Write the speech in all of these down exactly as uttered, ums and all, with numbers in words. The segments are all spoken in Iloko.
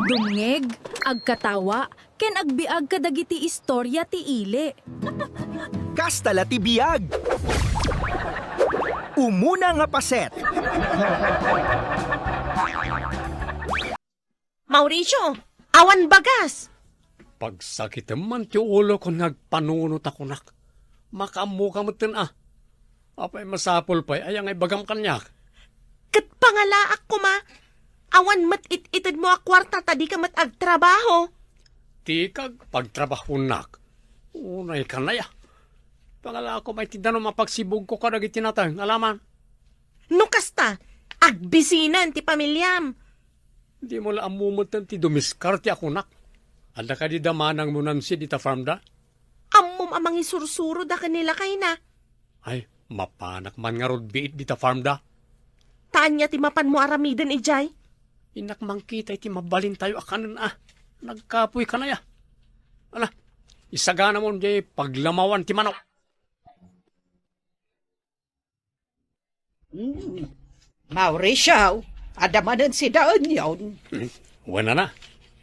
Dumngeg, agkatawa, ken agbiag kadagiti istorya ti ili. Kasta la ti biag. Umuna nga paset. Mauricio, awan bagas! Pagsakitem man ti ulok nga agpanunot a kunak. Makaammoka metten a. Apay masapul pay aya nga ibagam kaniak? Ket pangalaak koma, awan met it-itedmo a kuarta ta dika met agtrabaho. Tikag pagtrabahonak. Unay kanaya. Pangalaak koma iti danum a pagsibugko kadagiti nateng, alaman. No kasta, agbisinen ti pamiliam. Dimo la ammo metten ti dumiskarte a kunak. Adda kadi da manangmo, Nancy, dita farm da? Ammom a mangisursuro da ken ni lakayna. Ay, mapanak man ngarud biit dita farm da. Ta ania ti mapanmo aramiden idiay? Innak mangkita iti mabalintayo a kanen a. Nagkapuy kanaya. Ala, isaganamon diay paglamawan ti manok. Mm. Mauricio, adda manen sida Onion. Hmm, wen a,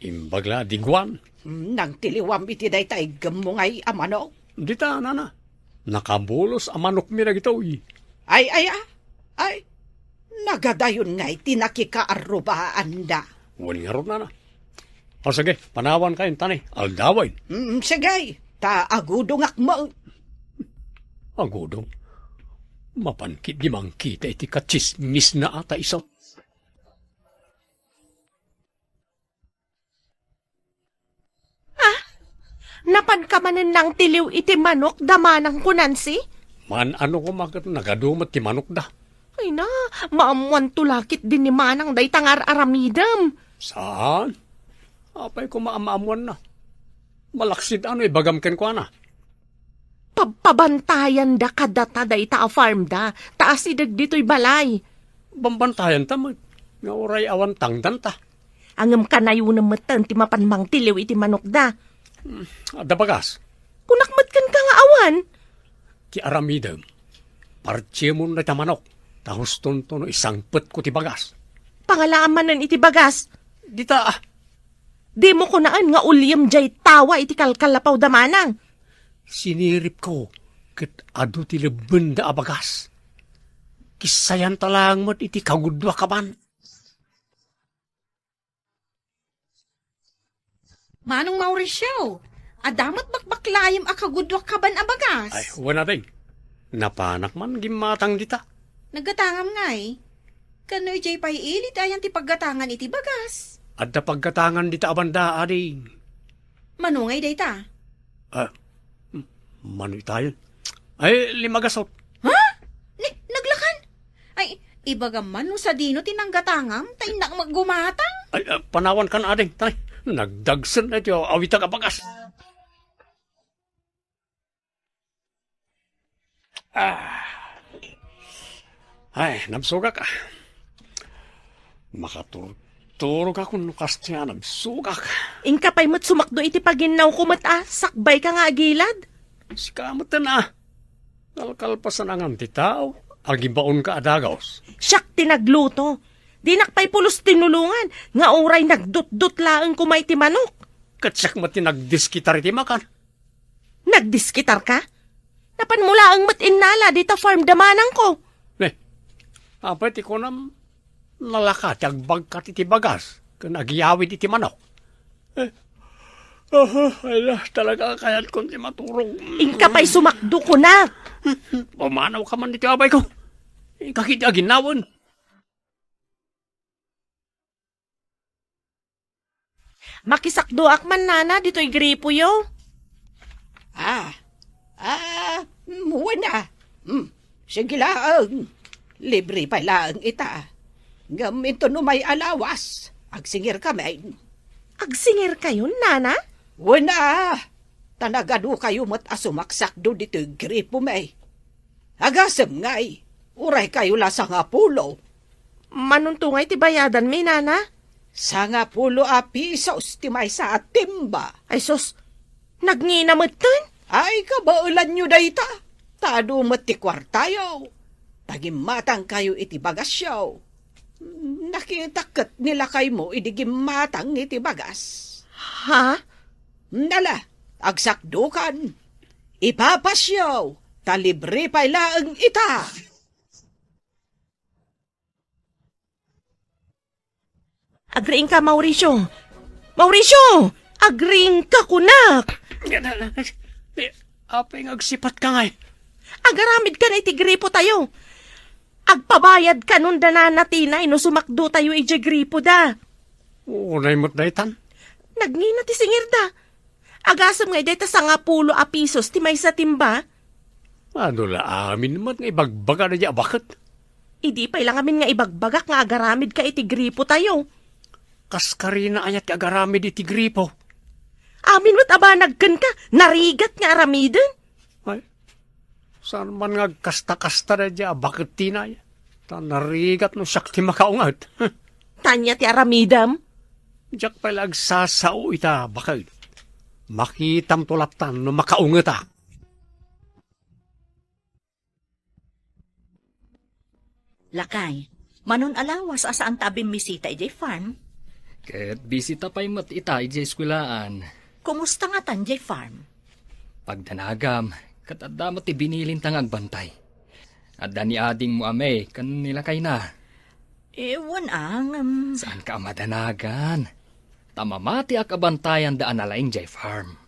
imbag la a diguan. Hmm, nangtiliwam iti dayta iggemmo ngay a manok. Dita, nana. Nakabulos a manokmi dagitoy. Ay, ay, ah. Ay, nagadayon ngay ti nakikaarrubaanda. Wen ngarud, nana. O, sige, panawankayon, ta ni, aldawen. Mm, sige, ta agudongak met. Agudong? Mapan ketdi mangkita iti katsismisna a ta isu. Ah, napanka manen nangtiliw iti manok da manangko, Nancy? Maan-ano koma ket nagadu met ti manokda. Ay na, maammoanto la ketdi ni manang dayta nga ar-aramidem. Saan? Apay koma a maammoanna? Malaksid a no ibagam kenkuana. Pabpabantayanda kadata dayta a farm da, ta asideg ditoy balay. Bambantayanta met, nga uray awan tangdanta. Ngem kanayonem metten ti mapan mangtiliw iti manokda. Hmm, adda bagas? Kunak met kenka nga awan. Ti aramidem, partiemon dayta manok, ta hustonto no isangpetko ti bagas. Pangalaam manen iti bagas. Dita, ah. Dimo kunaen nga uliem diay tawa iti kalkalapaw da manang. Siniripko ket adu ti lebbenda a bagas. Kissayanta laeng met iti kagudua kaban. Manong Mauricio, adda met bakbaklayem a kagudua kaban a bagas? Ay, wen a, deng. Napanak man gimmatang dita. Naggatangam ngay. Kano idiay pay ili ti ayan ti paggatangan iti bagas? Adda paggatangan dita a banda, ading. Mano ngay dayta? Ah, hmm, mano itayon? Ay, lima gasot. Ha? Ni, naglakan? Ay, ibagam man no sadino ti nanggatangam, ta innak met gumatang. Ay, ah, panawankan, ading. Tay, nagdagsen na iti awitak a bagas. Ah. Ay, nabsogak, ah. Makaturturogak no kasdiay a nabsogak. Inka pay met sumakdo iti paginnawko met a sakbayka nga agilad. Sika met ten, ah. Kalkalpasan a ngan ti tao, agibaonka a dagus. Siak ti nagluto. Dinak pay pulos tinulongan, nga uray nagdutdut laeng koma iti manok. Ket siak met ti nagdiskitar iti makan. Nagdiskitarka? Napanmo laeng met innala dita farm da manangko. Ne, apay ti kunam, nalaka ti agbagkat iti bagas ken agiyawid iti manok. Eh, aha, ay na, talaga kayatkon ti maturog. Inka pay sumakdo, kunak. Pumanawka man ditoy, abayko. Inka ketdi aginnawen. Makisakdoak man, nana, ditoy gripoyo. Ah, ah, mm, wen a. Mm, sige laeng. Libre pay laeng ita. Ngem inton umay a lawas, agsingirkami. Agsingirkayon, nana? Wen a, ta nagadukayo met a sumaksakdo ditoy gripomi. Agasem ngay, uraykayo la sangapulo. Manonto ngay ti bayadanmi, nana? Sangapulo a pisos ti maysa a timba. Ay sus, nagngina metten? Ay, kabaelanyo dayta. Ta adu met ti kuartayo. Ta gimmatangkayo iti bagasyo. Akitak ket ni lakaymo idi gimmatang iti bagas. Ha? Nala, agsakdukan. Ipapasyo, ta libre pay laeng ita. Agriingka, Mauricio! Mauricio! Agriingka, kunak! Eh, apay nga agsipatka ngay? Agaramidkan iti gripotayo. Agpabayadkanon da Nana Tinay no sumakdotayo idiay gripoda. Unay met daytan. Nagngina ti singirda. Agasem nga idi ta sangapulo a pisos ti maysa timba. Adu la amin met nga ibagbagada diay a baket. Idi pay la ngamin nga ibagbagak nga agaramidka iti gripotayo. Kas karina aya ti agaramid iti gripo? Amin met a banag kenka, narigat nga aramiden. Ay, saan man nga agkasta-kasta daydiay a baket, Tinay? Ta narigat no siak ti makaunget. Tania ti aramidem? Diak pay la agsasao ita baket. Makitamto lattan no makaungetak. Lakay, manon a lawas a saanta a bimmisita idiay farm? Ket bisita pay met ita idiay eskuelaan. Kumusta ngatan diay farm? Pagdanagam, ket adda met ti binilinta nga agbantay. Adda ni adingmo a May ken ni lakayna. Eh, wen a, ngem Saanka a madanagan. Ta mamatiak a bantayanda a nalaing diay farm.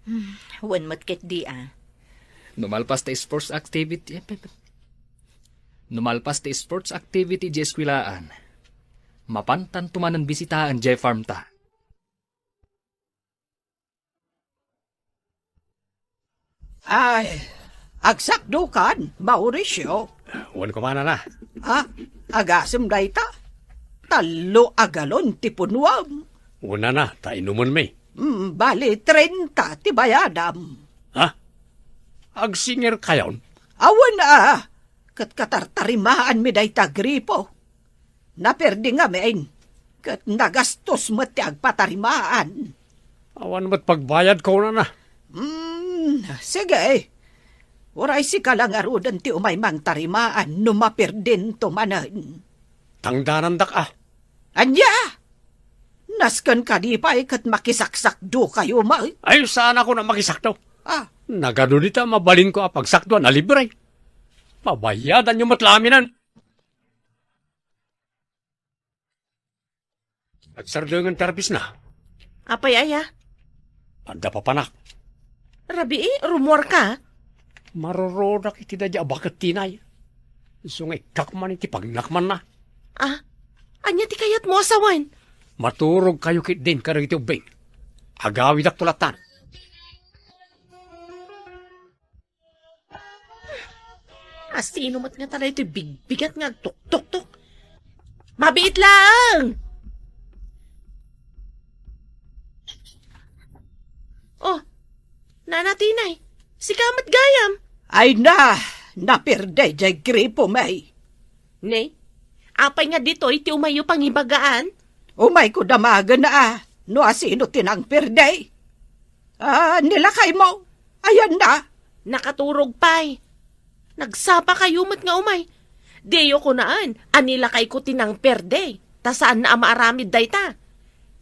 Hmm, wen met ketdi a. No malpas ti sports activity, eh, pe-, pe-, no malpas ti sports activity diay eskuelaan, mapantanto manen bisitaen diay farm ta. Ay, agsakdokan, Mauricio. Wen koma, Nana. Ah, agasem dayta? Tallo a galon ti punuam. Wen, Nana, ta inumenmi. Mm, bali, trenta ti bayadam. Ha? Agsingirkayon? Awan a, ket katartarimaanmi dayta gripo. Naperdi ngamin, ket nagastos met ti agpatarimaan. Awan met pagbayad, kunana. Hmm, sige. Uray sika la ngaruden ti umay mangtarimaan no maperdinto manen. Tangdanandak a. Ania? Nasken kadi pay ket makisaksakdokayo met? Ay, saan a kuna makisakdo. Ah. Nagadu dita mabalinko a pagsakdoan a libre. Pabayadanyo met la aminen. Agsardengen ti arbisna. Apay aya? Adda papanak. Rabii, rumuarka? Marurudak iti daydiay a baket, Tinay. Isu nga ikkak man iti pagnakmanna. Ah, ania ti kayatmo a sawen? Maturogkayo ketdin kadagiti ubbing. Agawidakto lattan. Asino met ngata daytoy bigbigat nga agtuktoktok? Mabiit laeng! Oh, Nana Tinay, sika met gayam. Ay na, naperde diay gripo, May. Ne, apay nga ditoy ti umayyo pangibagaan? Umayko damagen a, no asino ti nangperde. Ah, ni lakaymo, ayanna? Nakaturog pay. Nagsapakayo met nga umay. Diyo kunaan a ni lakayko ti nangperde, ta saanna a maaramid dayta.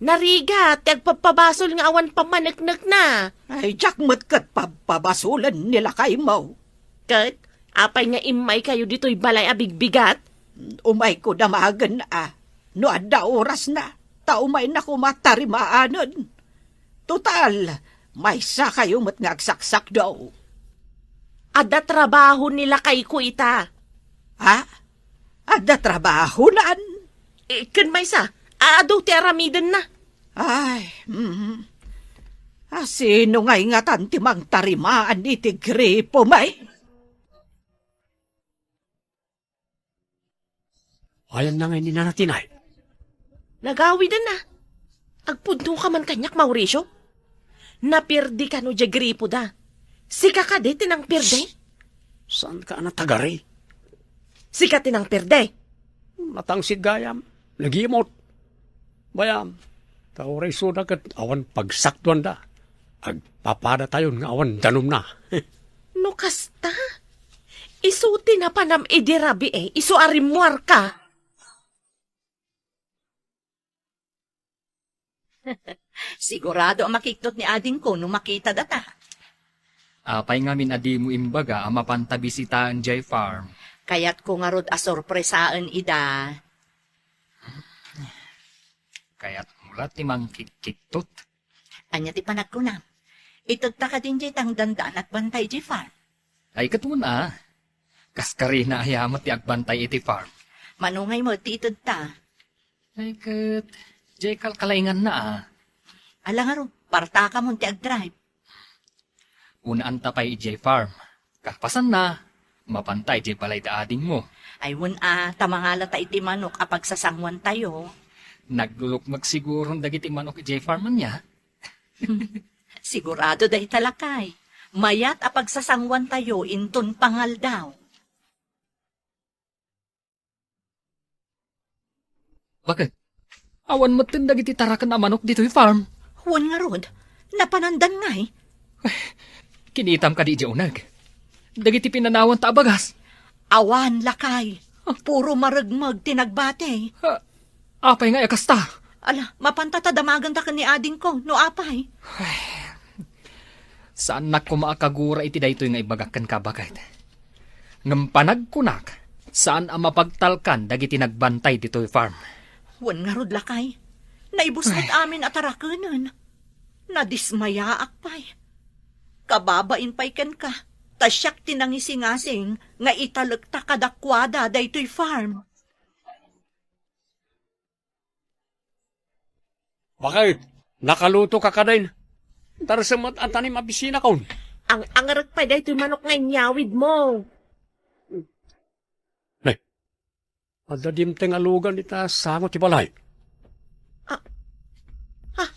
Narigat ti agpabpabasol nga awan pammaneknekna. Ay, diak met ket pabpabasolen ni lakaymo. Ket apay nga immaykayo ditoy balay a bigbigat? Umayko damagen a, no adda orasna, ta umayna koma tarimaanen. Total, maysakayo met nga agsaksakdo. Adda trabaho ni lakayko ita. Ha? Adda trabahonan? Eh, ken maysa, adu ti aramidenna. Ay, mm. Asino ngay ngatan ti mangtarimaan iti gripo, May? Ayanna ngay ni Nana Tinay? Nagawidanna. Agpudno ka man kaniak, Mauricio? Naperde kano diay gripoda? Sika kadi ti nangperde? Shh! Saanka a natagari? Sika ti nangperde? Natangsit gayam. Nagimot. Bayam, ta uray isuda ket awan pagsakdoanda. Agpapadatayon nga awan danumna. No kasta, isu ti napanam idi rabii, isu a rimmuarka. Sigurado a makiktot ni adingko no makita data. Apay ngamin a dimo imbaga a mapanta bisitaen jay farm? Kayatko ngarud a sorpresaen ida. Kayatmo la ti mangkikkiktot? Ania ti panagkunam? Itedta kadin jay tangdanda a nagbantay jay farm? Ay, ket wen a. Kas karina aya met ti agbantay iti farm? Mano ngay met ti itedta? Ay, ket, jay kalkalainganna a. Ala ngarud, partakamon ti agdrive. Unaanta pay idiay farm. Kalpasanna, mapanta idiay balay da adingmo. Ay, wen a, ta mangalata iti manok a pagsasanguantayo. Naglulukmeg siguron dagiti manok idiay farm ania? Sigurado dayta, lakay. Mayat a pagsasanguantayo inton pangaldaw. Bakit? Awan metten dagiti taraken a manok ditoy farm. Wen ngarud, napanandan ngay. Kinitam kadi idiay uneg? Dagiti pinanawanta a bagas? Awan, lakay. Puro maregmeg ti nagbati. Ah, apay nga a kasta? Ala, mapanta ta damagenta ken ni adingko, no apay. Saannak koma a kagura iti daytoy nga ibagak kenka, baket. Ngem panagkunak, saan a mapagtalkan dagiti nagbantay ditoy farm. Wen ngarud, lakay. Naibus met amin a tarakenen. Nadismayaak pay. Kababain pay kenka, ta siak ti nangisingasing nga italekta kadakuada daytoy farm. Bakit? Nakaluto ka kadin? Darasem met a tanim a bisinakon. Ang-angarek pay daytoy manok nga inyawidmo. Nay, adda dimteng a lugan ita sango ti balay. Ah, ah,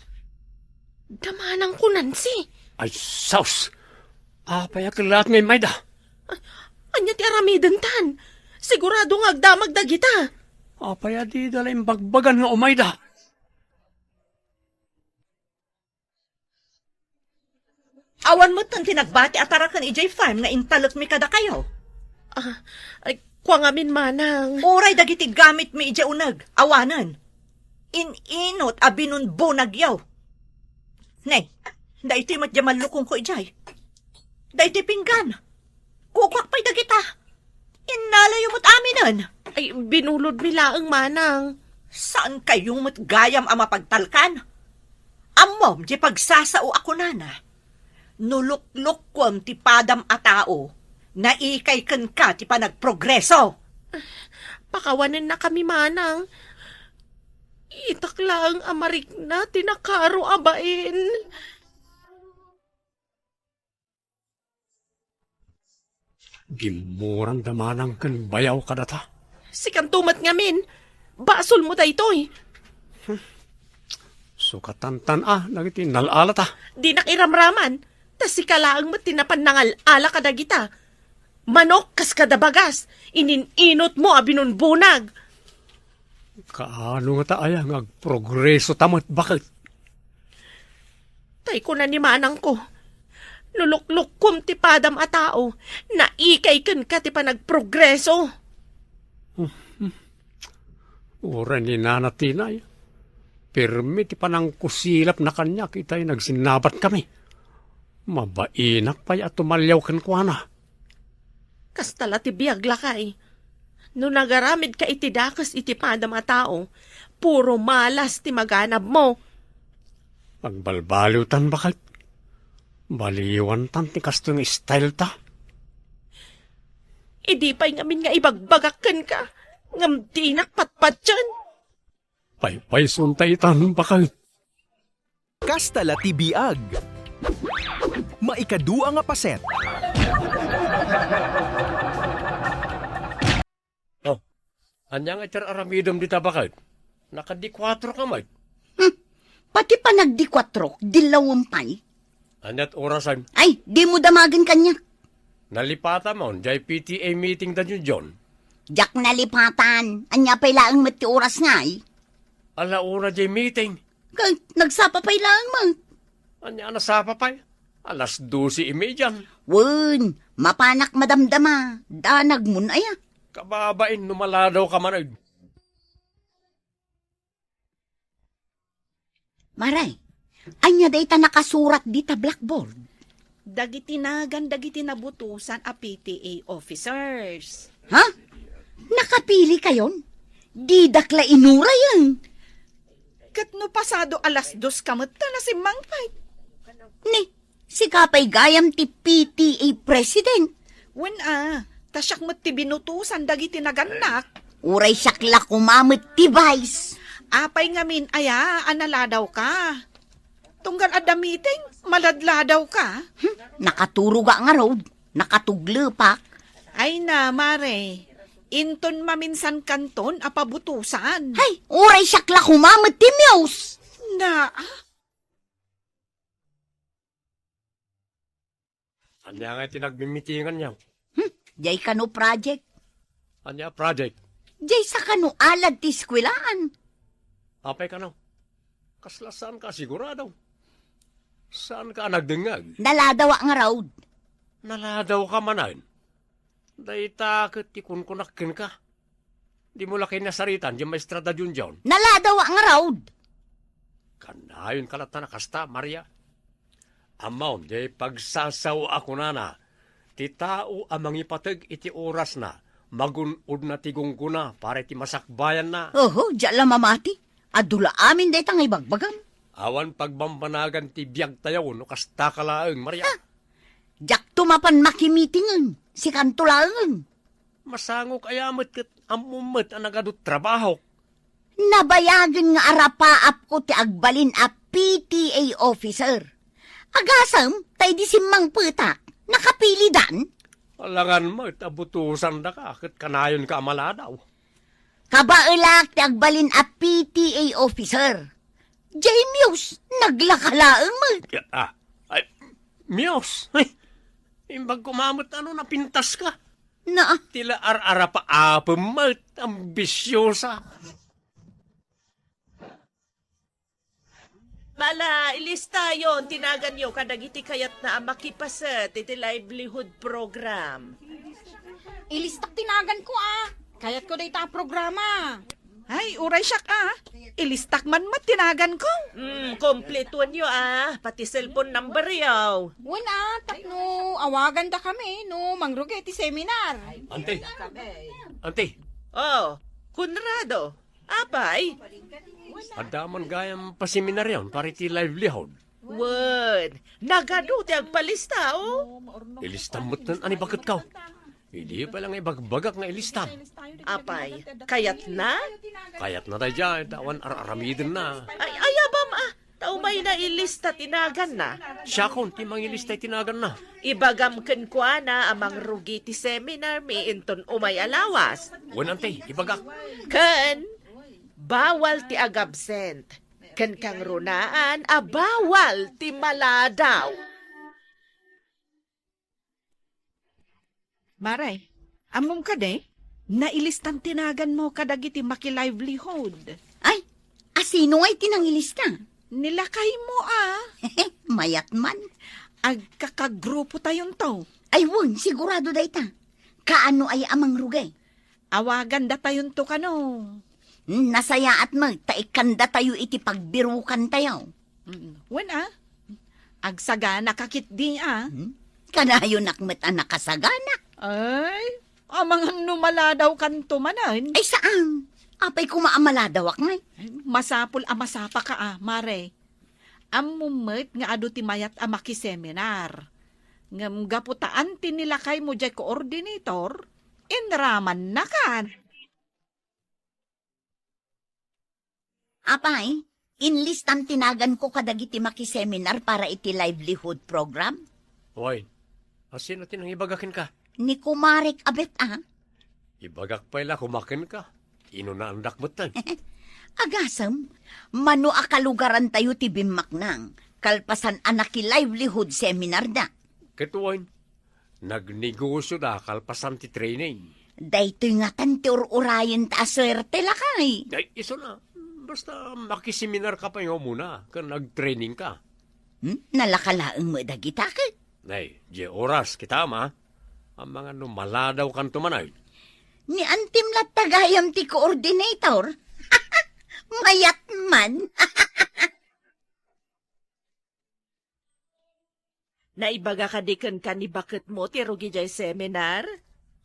damanang kunansi. Ay, sus! Apay a kellaat nga immayda? Ay, ania ti aramidentan? Sigurado nga agdamag dagita. Apay a dida la imbagbagan nga umayda? Awan met ti nagbati a taraken idiay farm nga intalekmi kadakayo. Ah, ay, kua ngamin, manang. Uray dagiti gamitmi idiay uneg, awanen. In-inot a binunbunagyo. Ne, daytoy met diay mallukongko idiay. Daytoy pinggan. Kukuak pay dagita. Innalayo met aminen. Ay, binulodmi laeng, manang. Saan kayo met gayam a mapagtalkan? Ammom diay pagsasao a kunana, "No luklukkuem ti padam a tao, naikay kenka ti panagprogreso." Pakawanennakami, manang. Itak laeng a marikna ti nakaro a bain. Gimmuranda manang ken bayaw kadata. Sikanto met ngamin, basolmo daytoy. Sukatantan a dagiti nal-alata. Dinak iramraman, ta sika laeng met ti napan nangal-ala kadagita. Manok kas kada bagas, inin-inotmo a binunbunag. Kaano ngata aya nga agprogreso ta met, baket? Tay kuna ni manangko, "No luklukkom ti padam a tao, naikay kenka ti panagprogreso." Uray ni Nana Tinay, pirmi ti panangkusilapna kaniak itay nagsinnabatkami. Mabainak pay a tumaliaw kenkuana. Kasta la ti biag, lakay. No nagaramidka iti dakes iti padam a tao, puro malas ti maganabmo. Agbalbaliwtan, baket. Baliwantan ti kastoy nga style ta. Idi pay ngamin nga ibagbagak kenka, ngem dinak patpatien. Paypayson ta itan, baket. Kasta la ti biag. Maikadua nga paset. Oh, ania nga iti ar-aramidem dita, baket? Nakadikuatro ka met. Hmm. Pati panagdikuatro, dillawem pay. Aniat orasen? Ay, dimo damagen kaniak. Nalipatamon, jay P T A meeting da Junjun. Diak nalipatan. Ania pay laeng met ti oras ngay? Ala una jay meeting. Ket nagsapa pay laeng met. Ania a nasapa pay? Alas doce y media. Wen, mapanak madamdama. Danagmon aya. Kababain no maladaw ka man, ed. Mare, ania dayta nakasurat dita blackboard? Dagiti nagan dagiti nabutosan a P T A officers. Ha? Nakapili kayon? Didak la inurayen. Ket no pasado alas dos ka met ta nasimmangpet. Ni, sika pay gayam ti P T A president. Wen a, ta siak met ti binutosan dagiti nagannak. Uray siak la koma met ti vice. Apay ngamin aya a naladawka? Tunggal adda meeting, maladladaw ka? Hmm, nakaturoga ngarud, nakatuglepak. Ay na, mare, inton maminsan kanton a pabutosan. Hay, uray siak la koma met ti muse. Na, ah? Ania nga iti nagmimitinganyo? Hmm, jay kano project. Ania a project? Jay sa kano alad ti eskwelaan. Apay kano? Kasla saan ka sigurado? Saan ka nagdengngeg? Naladaw nga raud. Naladaw ka manen? Dayta ket ti kunkunak kenka. Dimo la kay nasaritan, diay maestra da Junjun. Naladaw nga raud. Kanayon ka latta na kasta, Maria. Ammom, diay pagsasao a kunana, ti tao a mangipateg iti orasna, magun-odna ti gunggona para iti masakbayanna. Oho, diak la mamati. Adu la amin dayta nga ibagbagam. Awan pagbambanagan ti biagtayo no kasta ka laeng, Maria. Ah, diakto mapan makimitingen, sikanto laengen. Masangok aya met ket ammom met a nagadu trabahok. Nabayagen nga arapaapko ti agbalin a P T A officer. Agasem, ta idi simmangpetak, nakapilidan. Alangan met a butosandaka ket kanayonka a maladaw. Kabaelak ti agbalin a P T A officer. Jay muse, naglaka laeng met. Ya, ah, ay, muse. Ay, imbag koma met ano napintas ka. Na, ti la ar-arapaapem met, ambisiosa. Bala, ilistayon ti naganyo kadagiti kayatna a makipaset iti livelihood program. Ilistak ti naganko, a. Kayatko dayta a programa. Ay, uray siak, a. Ilistak man met ti naganko. Hmm, kompletuenyo, a. Pati cellphone numberyo. Wen, a, tapno awagandakami no mangrugi ti seminar. Ante. Ante. Oh, Conrado. Apay? Adda man gayam paseminaryon para iti livelihood. Wen, nagadu ti agpalista, o? Ilistam metten a ni baketko. Idi pay la nga ibagbagak nga ilistam. Apay, kayatna? Kayatna daydiay, ta awan ar-aramidenna. Ay, ayabam, a. Ta umayna ilista ti naganna. Siakon ti mangilista iti naganna. Ibagam kenkuana a mangrugi ti seminarmi inton umay a lawas. Wen, ante, ibagak. Ken bawal ti agabsent. Ken kangrunaan a bawal ti maladaw. Mare, ammom kadi, nailistan ti naganmo kadagiti makilivelihood. Ay, asino ngay ti nangilista? Ni lakaymo, a. Mayat man. Agkakagrupo tayonto. Ay, wen, sigurado dayta. Kaano aya a mangrugi? Awagandatayonto kano. Hmm, nasayaat met ta ikkandatayo iti pagbirukantayo. Mm, wen, a? Agsagana ka ketdi, a? Hmm? Kanayonak met a nakasagana. Ay, amangan no maladawkanto manen. Ay, saan? Apay koma a maladawak ngay? Masapul a masapaka, a, mare. Ammom met nga adu ti mayat a makiseminar. Ngem gapu ta anti ni lakaymo jay coordinator, inramannakan. Apay, inlistam ti naganko kadagiti makiseminar para iti livelihood program? Wen, asino ti nangibaga kenka? Ni kumarek a bet, a. Ibagak pay la koma kenka. Inunaandak metten. Agasem, mano a kalugarantayo ti bimmaknang, kalpasan a nakilivelihood seminarda. Ket wen, nagnegosioda kalpasan ti training. Daytoy ngatan ti ur-urayenta a suerte, lakay. Ay, isuna. Basta makiseminarka pay nga umuna, ken nagtrainingka. Hmm? Nalaka laeng met dagita, ket? Nay, diay oras, kitam, a. Amangan no maladawkanto manen. Ni antim latta gayam ti coordinator? Mayat man. Naibaga kadi kenka ni baketmo ti rugi diay seminar?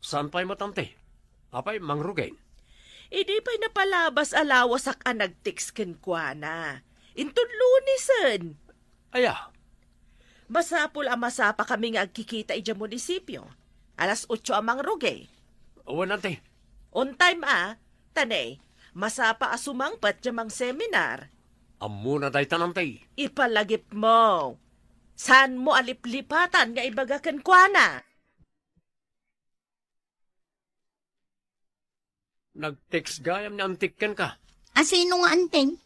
Saan pay met, Auntie? Apay, mangrugi? Idi pay napalabas a lawasak a nag-text kenkuana. Inton Lunesen. Aya? Masapul a masapa kami nga agkikita idiay munisipio. Alas otso a mangrugi. Wen, Auntie. On time a, ta ne, masapa a sumangpet diay mangseminar. Ammona daytan, Auntie. Ipalagipmo. Saanmo a liplipatan nga ibaga kenkuana? Nag-text gayam ni Auntie kenka. A sino nga Auntie?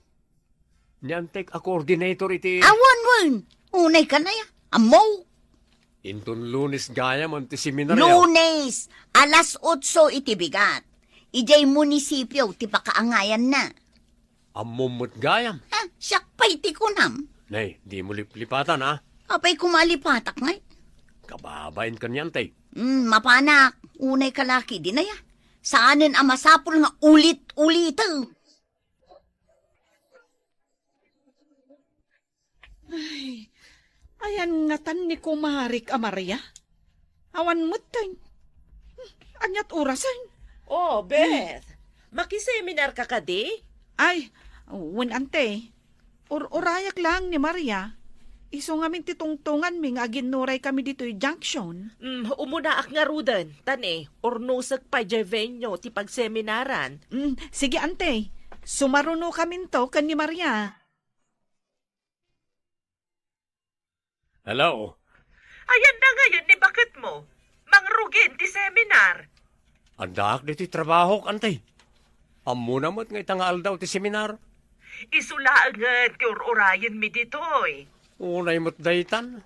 Ni Auntie a coordinator iti Awan, wen. Unay ka na ya. Ammo. Inton Lunes gayam ti seminaryo. Lunes, alas otso iti bigat. Idiay munisipio ti pakaangayanna. Ammom met gayam. Ha, siak pay ti kunam. Nay, dimo liplipatan, ha? Apay koma a lipatak, ngay? Kababain ka ni Auntie. Hmm, mapanak. Unay ka laki, di na ya. Saanen a masapul nga ulit-uliten. Ay, ayan ngatan ni kumarik a Maria? Awan metten. Hmm, aniat orasen? Oh, Beth. Makiseminar ka kadi? Ay, wen, Auntie. Ur-urayak laeng ni Maria. Isu ngamin ti tungtunganmi nga aginnuray kami ditoy junction. Mm, umunaak ngaruden, ta ne, urnosek pay diay venue ti pagseminaran. Mm, sige, Auntie. Sumarunokaminto ken ni Maria. Hello? Ayan na ngayen ni baketmo. Mangrugin ti seminar. Addaak ditoy trabahok, Auntie. Ammona met nga ita nga aldaw ti seminar. Isu laengen ti ur-urayenmi ditoy. Unay met daytan.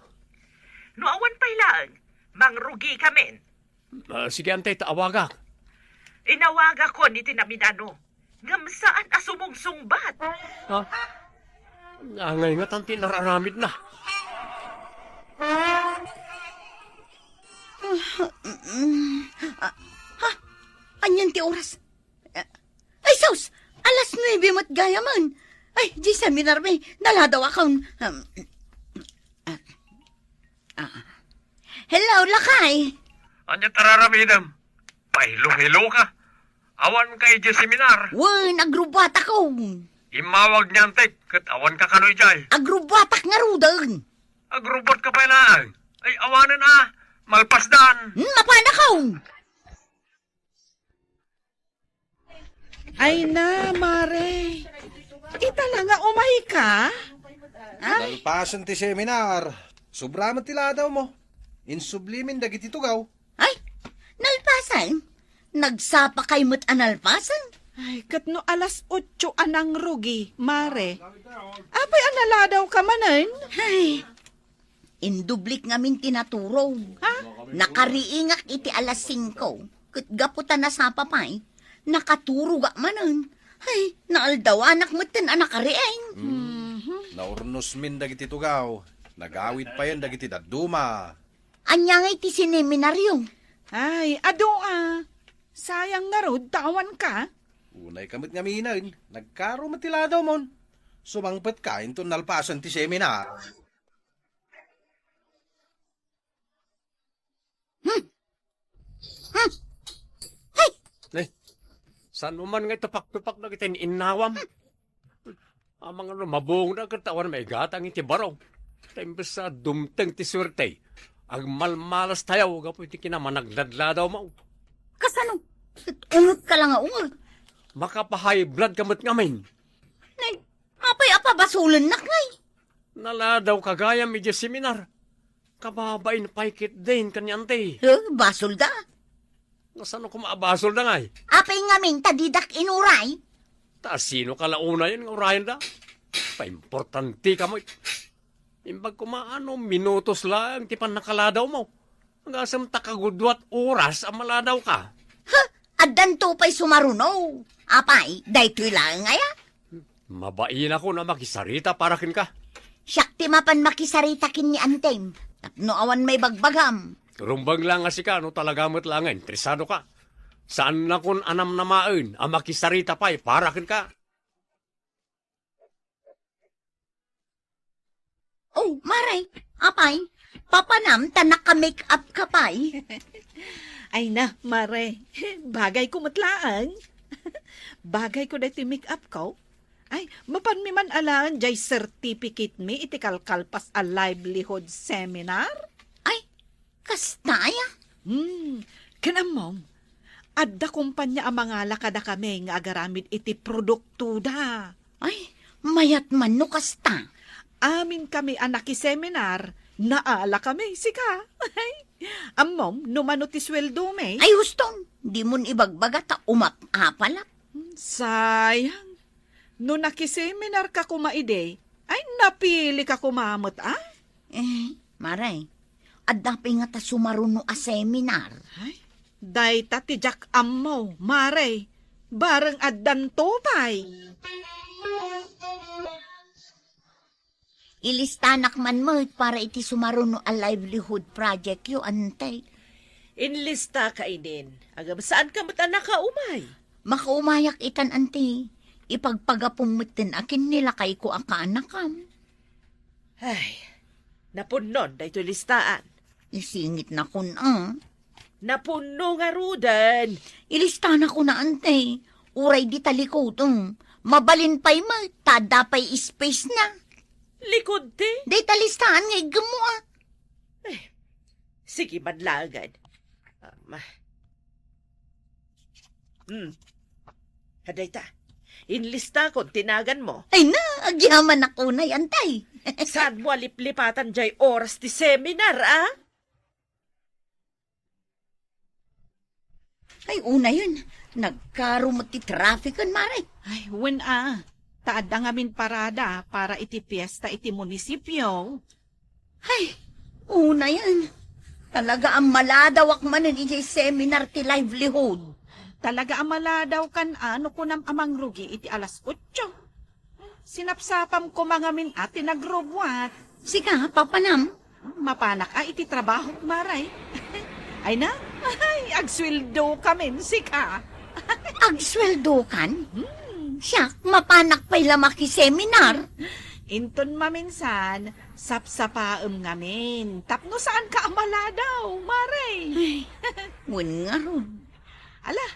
No awan pay laeng, mangrugikamin. Ah, sige, Auntie, ta awagak. Inawagakon iti namin-ano, ngem saan a sumungsungbat. Ha? Angay ngatan ti nararamidna. Ah, ha? Anian ti oras? Ah, ay, sus! Alas nuebe met gayamen. Ay, diay seminarmi, naladawakon. Um, ah, ah. Hello, lakay! Ania ti araramidem? Pahilo-hilo ka. Awan ka idiay seminar. Wen, agrubbuatakon. Immawag ni Auntie ket awan ka kano idiay. Agrubbuatak ngaruden. Agrubbuat ka pay laeng. Ay, awanen a. Malpasdan. Hmm, mapanakon. Ay na, Mare. Ita la nga umay ka? Ah? Nalpasen ti seminar. Sobra met ti ladawmo. Insublimin dagiti tugaw. Ay, nalpasen? Nagsapakay met a nalpasen? Ay, ket no alas otso a nangrugi, Mare. Apay a naladawka manen? Ay, indublik ngamin ti naturog. Ha? Nakariingak iti alas singko, ket gapu ta nasapa pay, nakaturogak manen. Ay, naaldawanak metten a nakariing. Hmm. Mhm. Naurnosmin dagiti tugaw. Nagawid payen dagiti dadduma. Ania ngay ti sineminaryo? Ay, adu a. Sayang ngarud ta awan ka. Unay ka met ngaminen. Nagkaro met ti ladawmon. Sumangpet ka inton nalpasen ti seminar. Hmm. Hmm. Hay! Ne, saan mo man nga itupak-tupak dagiti innawam? Amangan no mabungda ket awan maigatang iti barong. Ta imbes a dumteng ti suerte, agmalmalas tayo gapu iti kinamanagladladaw mo. Kasano? Unget ka lang nga unget. Makapahay blood ka met ngamin. Nay, apay a pabasolennak, ngay? Naladaw ka gayam idiay seminar. Kababain pay ketdin ken ni Auntie. Eh, basolda. Kasano koma a basolda ngay? Apay ngamin ta didak inuray? Ta sino ka la unayen nga urayenda? Paimportante ka met. Imbag koma no minutos laeng ti pannakaladawmo. Agasem ta kagudua ti oras a maladaw ka. Ha? Addanto pay sumaruno. Apay, daytoy laeng aya? Mabainakon a makisarita para kenka. Siak ti mapan makisarita ken ni Antem, tapno awan maibagbagam. Rumbeng la nga sika no talaga met laeng nga interesado ka. Saannakon a namnamaen a makisarita pay para kenka. Oh, Mare, apay, Papanam ta naka-make up ka pay. Ay na, Mare. Bagayko met laeng. Bagayko daytoy make up ko. Ay, mapanmi man alaen jay certificate mi iti kalkalpas a livelihood seminar? Ay, kasta aya? Hmm, ken ammom, adda kompania a mangala kadakami nga agaramid iti produktoda. Ay, mayat man no kasta. Amin kami a nakiseminar, naala kami, sika. Ammom, no mano ti sueldo mi? Ay, huston, di mon ibagbaga ta umap-apalak. Hmm, sayang. No nakiseminar ka koma idi, ay napili ka koma met, a? Eh, Mare, adda pay ngata sumaruno a seminar? Ay, dayta ti diak ammo, Mare. Bareng addanto pay. Ilistanak man met para iti sumaruno a livelihood project yo, Ante. Inlista ka idin. Agam saan ka met a nakaumay? Makaumayak itan, Ante. Ipagpagapom metten a ken ni lakayko a kaanakam. Ay, napunnon daytoy listaan. Isingit nakon, a. Napunno ngaruden. Ilistanak kuna, Ante. Uray dita likud, um. Mabalin pay met, ta adda pay space na. Likud ti? Dayta listaan nga iggemmo, a. Eh, sige man laeng. Ah, ma-, Hmm. Adayta. Inlistakon ti naganmo. Ay na, agyamanak unay, Ante. Saanmo a liplipatan jay oras ti seminar, a? Ay, unayen. Nagkaro met ti traffic-en, Mare. Ay, wen a. Ta adda ngamin parada para iti fiesta iti munisipio. Ay, unayen. Talaga a maladawak manen iti seminar ti livelihood. Talaga a maladawkan a no kunam a mangrugi iti alas otso. Sinapsapam koma ngamin a ti nagrubuat. Sika, papanam? Mapanak a iti trabahok, Mare. Ay na? Ay, agsueldo kamin, sika. Agsueldo kan? Hmm. Siak, mapanak pay la makiseminar. Inton maminsan, sapsapaem ngamin. Tapno saan ka a maladaw, Mare. Ay, wen ngarud. Ala,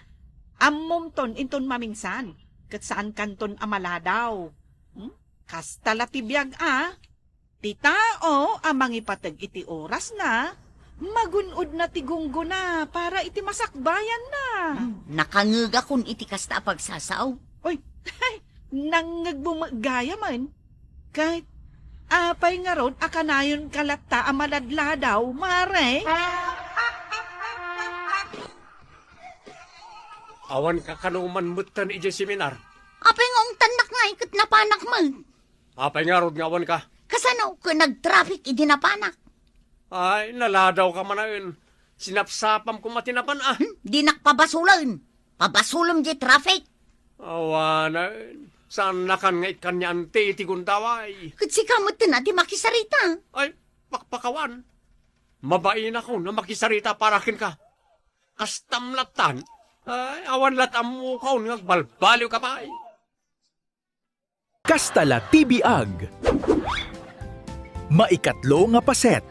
ammom ton inton maminsan, ket saan kanton a maladaw. Hmm? Kasta la ti biag a. Ti tao a mangipateg iti orasna, magun-odna ti gunggona para iti masakbayanna. Hmm, nakangegakon iti kasta a pagsasao. Uy, nangngegmo met gayamen. Ket apay ngarud a kanayonka latta a maladladaw, Mare? Awan kakanoman metten idiay seminar. Apay nga ungtannak ngay ket napanak met? Apay ngarud nga awanka? Kasano ket nagtraffic idi napanak? Ay, naladawka manen. Sinapsapam koma ti napan, a. Hmm, dinak pabasolen. Pabasolem diay traffic. Awanen. Saannakan nga ikkan ni Ante iti gundaway. Ket sika metten a ti makisarita. Ay, pakpakawan. Mabainakon a makisarita para kenka. Kastam lattan. Ay, awan lat ammokon nga agbalbaliwka pay. Kasta la ti biag. Maikatlo nga paset.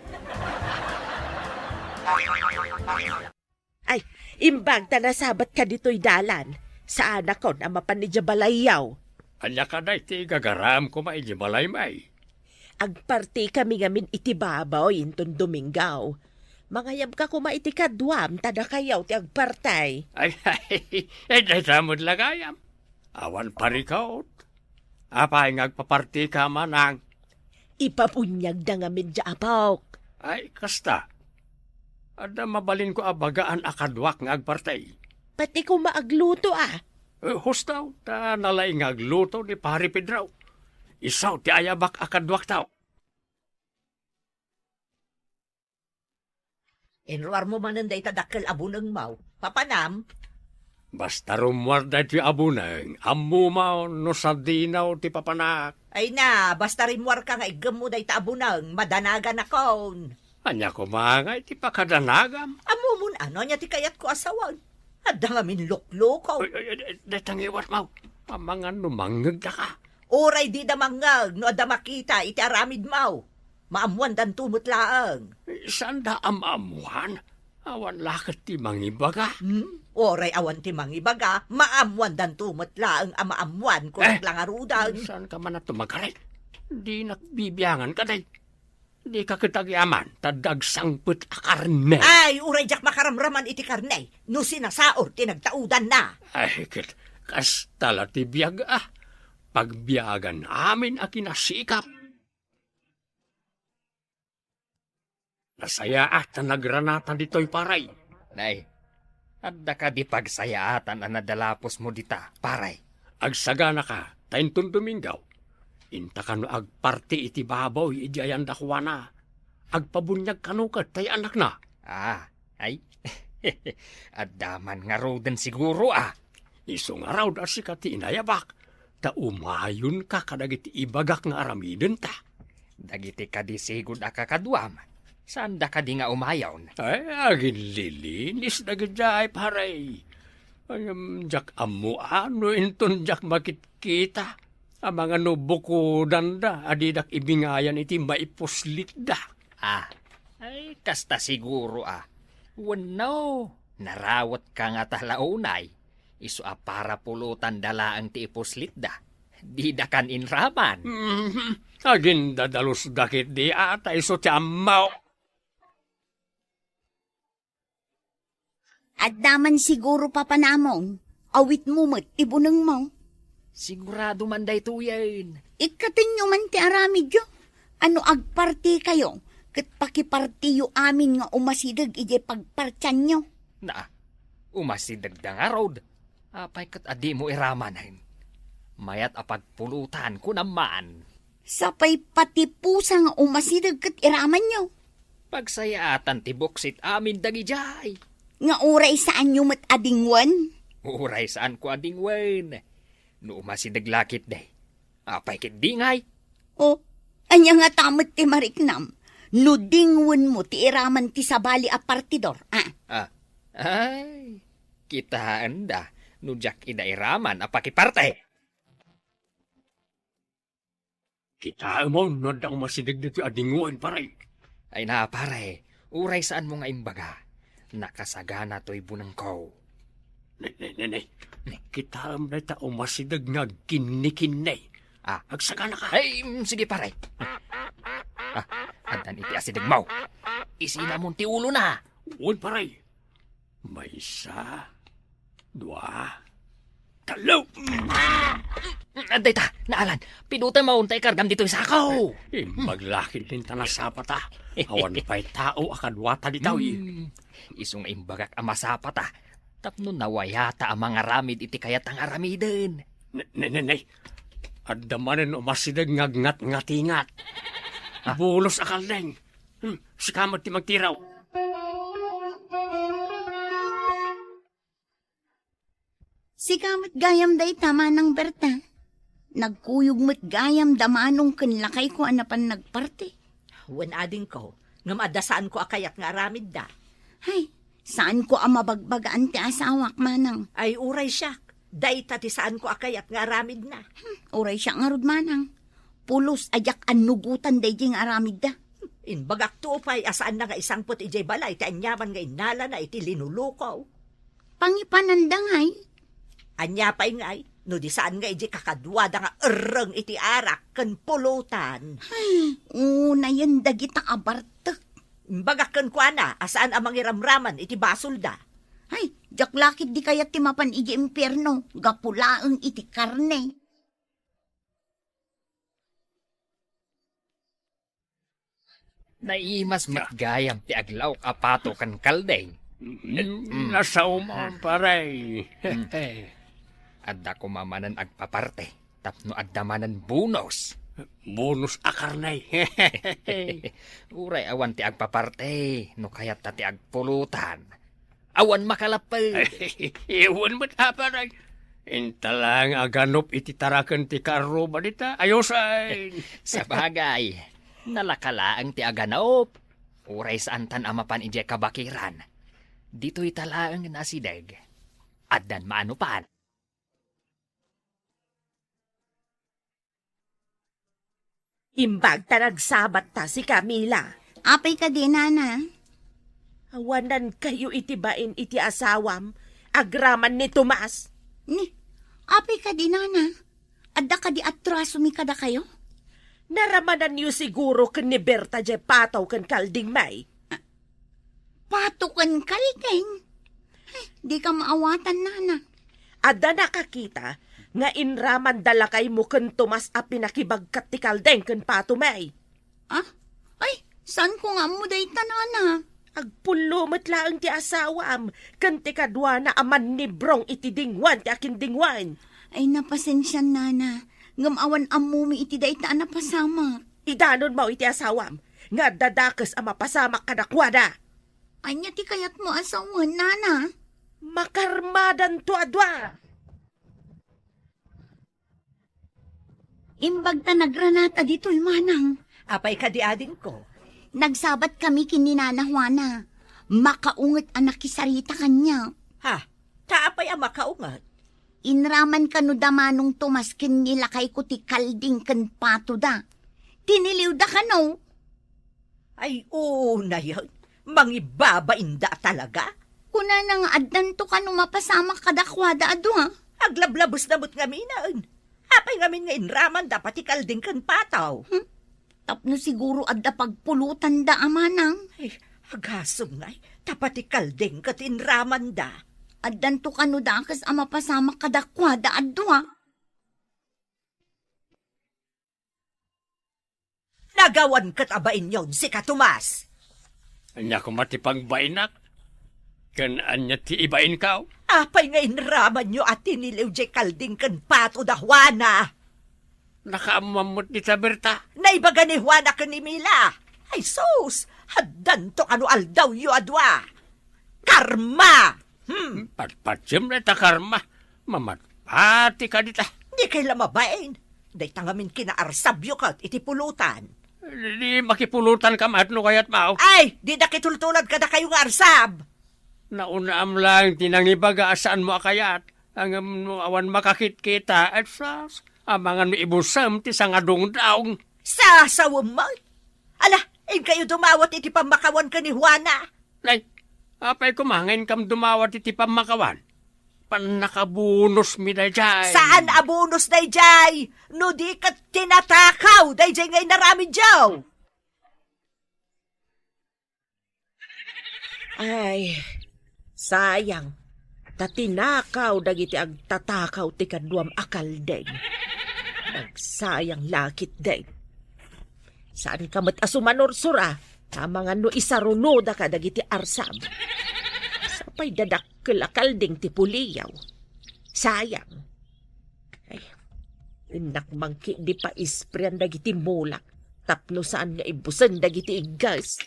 Ay, imbag ta nasabat ka ditoy dalan, saanakon a mapan idiay balayyo. Ania kadi ti gagaram koma idiay balaymi? Agpartikami ngamin iti baboy inton Domingo. Mangayabka koma iti kaduam ta dakayo ti agparti. Ay, ay, ay, dayta met la gayam. Awan parikot. Apay nga agpapartika, manang? Ipabuniagda ngamin diay apok. Ay, kasta. Adda mabalinko a bagaan a kaduak nga agparti. Pati koma agluto, a. Eh, husto, ta nalaing nga agluto ni Pari Pedro. Isu ti ayabak a kaduakto. Inruarmo manen dayta dakkel a bunengmo. Papanam? Basta rummuar daytoy a buneng, ammom no sadino ti papanak. Ay na, basta rimmuarka nga iggemmo dayta a buneng, madanaganakon. Ania koma ngay ti pakadanagam? Ammomon a no ania ti kayatko a sawen. Adda ngamin luklukok. Ay, ay, ay, dayta nga iwatmo. Amangan no mangngegdaka. Uray dida mangngeg no adda makita iti aramidmo. Maammoandanto met laeng. Saanda a maammoan? Awan la ket ti mangibaga. Hmm? Uray awan ti mangibaga, maammoandanto met laeng a maammoanko. Eh, la ngaruden. Saanka man a tumagaray? Dinak bibiangan kadi. Dika ket agyamanen, ta adda agsangpet a karne. Ay, uray diak makaramraman iti karne no sinasaor ti nagtaudanna. Ay, ket kasta la ti biag a. Pagbiagan amin a kinasikap. Nasayaat a nagranata ditoy, pare. Nay, adda kadi pagsayaatan a nadalapusmo dita, pare? Agsaganaka, ta inton Domingo, inta kano agparti iti baboy idiay dakuana. Agpabuniag kano ket tay anakna. Ah, ay. Adda man ngaruden siguro, ah. Isu ngarud a sika ti inayabak, ta umayonka kadagiti ibagak nga aramidenta. Dagiti kadi sigud a kakaduam, saanda kadi nga umayon? Ay, aginlilinis dagidiay, pare. Ay, em, diak ammoan no inton diak makitkita. Amangan no bukodanda a didak ibingayan iti maipuslitda. Ah, ay, kasta siguro, ah. Wenno, narawetka ngata la unay, isu a para pulotanda laeng ti ipuslitda. Didakan inraman. Mhm. Agindadalusda ketdi a ta isu ti ammok. Adda man siguro papanamong, awitmo met ti bunengmo. Sigurado man daytoyen. Ikkatenyo man ti aramidyo. A no agpartikayo, ket pakipartiyo amin nga umasideg idiay pagpartianyo. Na, umasidegda ngarud. Apay ket a dimo iramanen? Mayat a pagpulotan, kunam man. Sapay pati pusa nga umasideg ket iramanyo. Pagsayaatan ti buksit amin dagidiay. Nga uray saanyo met a dingwen? Uray saanko a dingwen. No umasideg la ketdi, apay ketdi ngay? O, ania ngata met ti mariknam no dingwenmo ti iraman ti sabali a partidor, a? Ah, ay, kitaenda no diak ida iraman a pakiparte. Kitaem no adda umasideg ditoy a dingwen, pare. Ay na, pare, uray saanmo nga imbaga, nakasagana toy bunengko. Ne, ne, ne, ne. Kitaem dayta umasideg nga agkinnikinni. Ah. Agsaganaka. Ay, mm, sige, pare. Ah, addan iti asidegmo. Isinamon ti ulona. Wen, pare. Maysa, dua, tallo. Dayta, naalan, pidutem ta ikargam ditoy sako. Imbag la ketdin ta nasapata. Awan pay tao a kaduata ditoy. Hmm, isu nga imbagak a masapata. Tapno nawayata a mangaramid iti kayat nga aramiden. Ne, ne, ne, ne. Adda manen umasideg nga agngatngatingat. Ah. Bulos a kaldeng. Hmm, sika met ti magtiraw. Sika met gayam dayta, Manang Berta. Nagkuyog met gayam da Manong ken lakayko a napan nagparti. Wen, adingko, ngem adda saanko a kayat nga aramidda. Hay, saanko a mabagbagaan ti asawak, Manang. Ay, uray siak, dayta ti saanko a kayat nga aramidna. Hmm, uray siak ngarud, Manang. Pulos a diak annugotan daydiay nga aramidda. Imbagakto pay a saanna nga isangpet idiay balay ti aniaman nga innalana iti linuluko. Pangipananda ngay? Ania pay ngay, no di saan nga idiay kakaduada nga erreng iti arak ken pulutan? Ay, unayen dagita a bartek. Imbagak kenkuana a saan a mangiramraman iti basolda. Ay, diak la ketdi kayat ti mapan idiay impierno, gapu laeng iti karne. Naimas met gayam ti aglaok a pato ken kaldeng. Mm, nasaoman, pare. Mm. Adda koma manen agpaparte tapno adda manen bonus. Bonus a karne. Uray awan ti agpaparte, no kayatta ti agpulutan. Awan makalapped. Awan met, a, pare. Inta la nga aganop iti taraken ti karruba dita. Ayos ay. Sabagay, nalaka laeng ti aganop. Uray saantan a mapan idiay kabakiran. Ditoy ta laeng nga asideg. Addan maanopan. Imbag ta nagsabat ta si Camila. Apay kadi, nana? Awanan kayo iti bain iti asawam, agraman ni Tomas. Ni, apay kadi, nana? Adda kadi atrasomi kadakayo? Naramananyo siguro ken ni Berta jay Pato ken Kalding, may. Pato ken Kalding? Ay, di ka maawatan, nana. Adda nakakita nga inramanda lakaymo ken Tomas a pinakibagkat ti Kalding ken Pato, may. Ah? Ay, saan ko nga ammo dayta, nana? Agpullo met laeng ti asawam ken ti kaduana a mannibrong iti dingoan ti akindingoan. Ay, napasensian, nana. Ngem awan ammomi iti dayta a napasamak. Idanonmo iti asawam nga adda dakes a mapasamak kadakuada. Ania ti kayatmo a sawen, nana? Makarmadanto a dua. Imbag ta nagranata ditoy, manang. Apay kadi, adingko? Nagsabat kami ken ni Nana Juana. Makaunget a nakisarita kaniak. Ha? Ta apay a makaunget? Inraman kano da Manong Tomas ken ni lakayko ti Kalding ken Pato da. Tiniliwda kano. Ay, unayen. Mangibabainda talaga? Kunana nga addanto kano mapasamak kadakuada a dua. Aglablabesna met ngaminen. Apay ngamin nga inramanda pati Kalding ken Pato? Hmm? Tapno siguro adda pagpulotanda a manang. Ay, agasem ngay, ta pati Kalding ket inramanda. Addanto kano dakes a mapasamak kadakuada a dua. Nagawan ket a bainyon, sika Tomas. Ania koma ti pagbainak? Ken ania ti ibainkaw? Apay nga inramanyo a tiniliw jay Kalding ken Pato da Juana? Nakaammoan met dita, Berta. Naibaga ni Juana ken ni Mila. Ay sus, addanto kano aldawyo a dua. Karma! Hmm. Patpatiem dayta karma. Mamatpati ka dita. Dikay la mabain. Dayta ngamin kinaarsabyo ket iti pulotan. Di, di makipulotan ka met no kayatmo. Ay, dida kitultulad kadakayo nga arsab. Naunam laeng ti nangibaga a saanmo a kayat. Ngem no awan makakitkita, et sus, amangan no ibusem ti sangadungdong. Sasawem met. Ala, inkayo dumawat iti pammakawan ken ni Juana. Nay, apay koma nga inkam dumawat iti pammakawan? Pannakabonosmi dayjay. Saan a bonus dayjay? No di ket tinatakaw dayjay nga inaramidyo. Ay, sayang. Ta tinakaw dagiti agtatakaw ti kaduam a Kalding. Nagsayang la ketdin. Saanka met a sumanursor a, amangan no isarunodaka dagiti arsam. Sapay dadakkel a Kalding ti puliyaw. Sayang. Ay, innak mangkidi paisprean dagiti mulak tapno saan nga ibusen dagiti igges.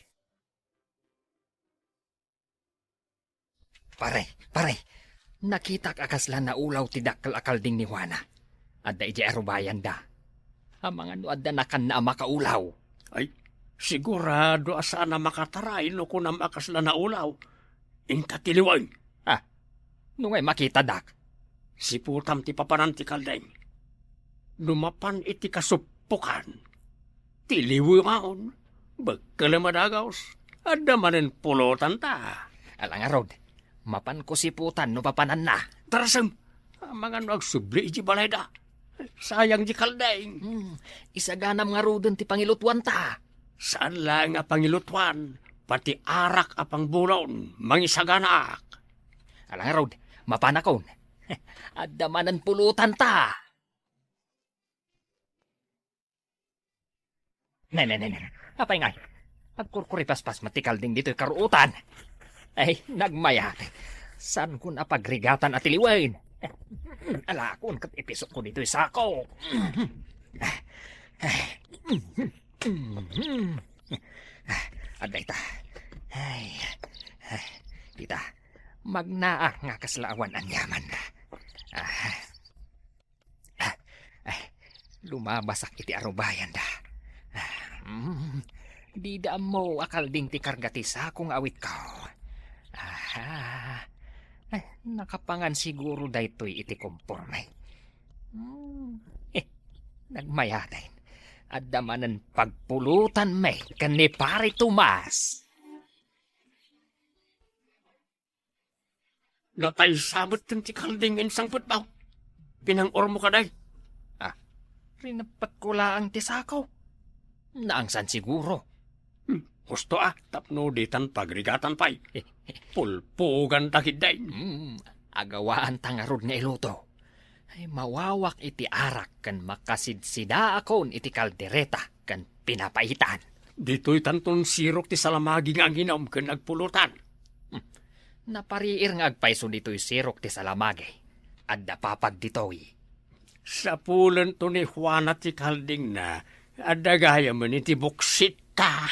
Pare, pare, nakitak a kasla naulaw ti dakkel a Kalding ni Juana. Adda idiay arubayanda. Amangan no adda nakanna a makaulaw. Ay, sigurado a saan a makataray no kunam a kasla naulaw. Inta tiliwen. Ah, no ngay makitadak? Siputam ti papanan ti Kalding. No mapan iti kasuppokan, tiliwen. Bekkelem a dagus. Adda manen pulotanta. Ala ngarud, mapanko siputan no papananna. Darasem, amangan no agsubli iti balayda. Sayang di Kalding. Hmm, isaganam ngaruden ti pangilutuanta. Saan laeng a pangilutuan, pati arak a pangbulon, mangisaganaak. Ala ngarud, mapanakon. Adda manen pulotanta. Ne, ne, ne, ne. Apay ngay? Agkurkuripaspas met ti Kalding ditoy karuotan. Ay, nagmayat. Saankon a pagrigatan a tiliwen? Alakon ket ipisokko ditoy sako. Adda ita. Ay, ay, ita. Magnaak nga kasla awan aniaman. Ah. Ah, eh, lumabasak iti arubayanda. Ah, mm, dida ammo a Kalding ti karga ti sako nga awitko. Aha. Eh, nakapangan siguro daytoy iti komporme. Hmm, eh, nagmayaten. Adda manen pagpulutanmi ken ni Pare Tomas. Nataysa met ti kalding insangpet, Bao. Pinang-ormo kadi? Ah, rineppetko laeng ti sako. Naangsan siguro. Hmm, husto a, tapno ditan pagrigatan pay. Pulpugan ta ketdi. Hmm, agawaanta ngarud nga iluto. Ay, mawawak iti arak ken makasidsidaakon iti kaldereta ken pinapaitan. Ditoy tanton sirok ti salamagi nga anginum ken agpulutan. Hmm. Napariir nga agpayso ditoy sirok ti salamagi. Adda papag ditoy. Sapulento ni Juana ti kaldingna, adda gayamen iti buksitta.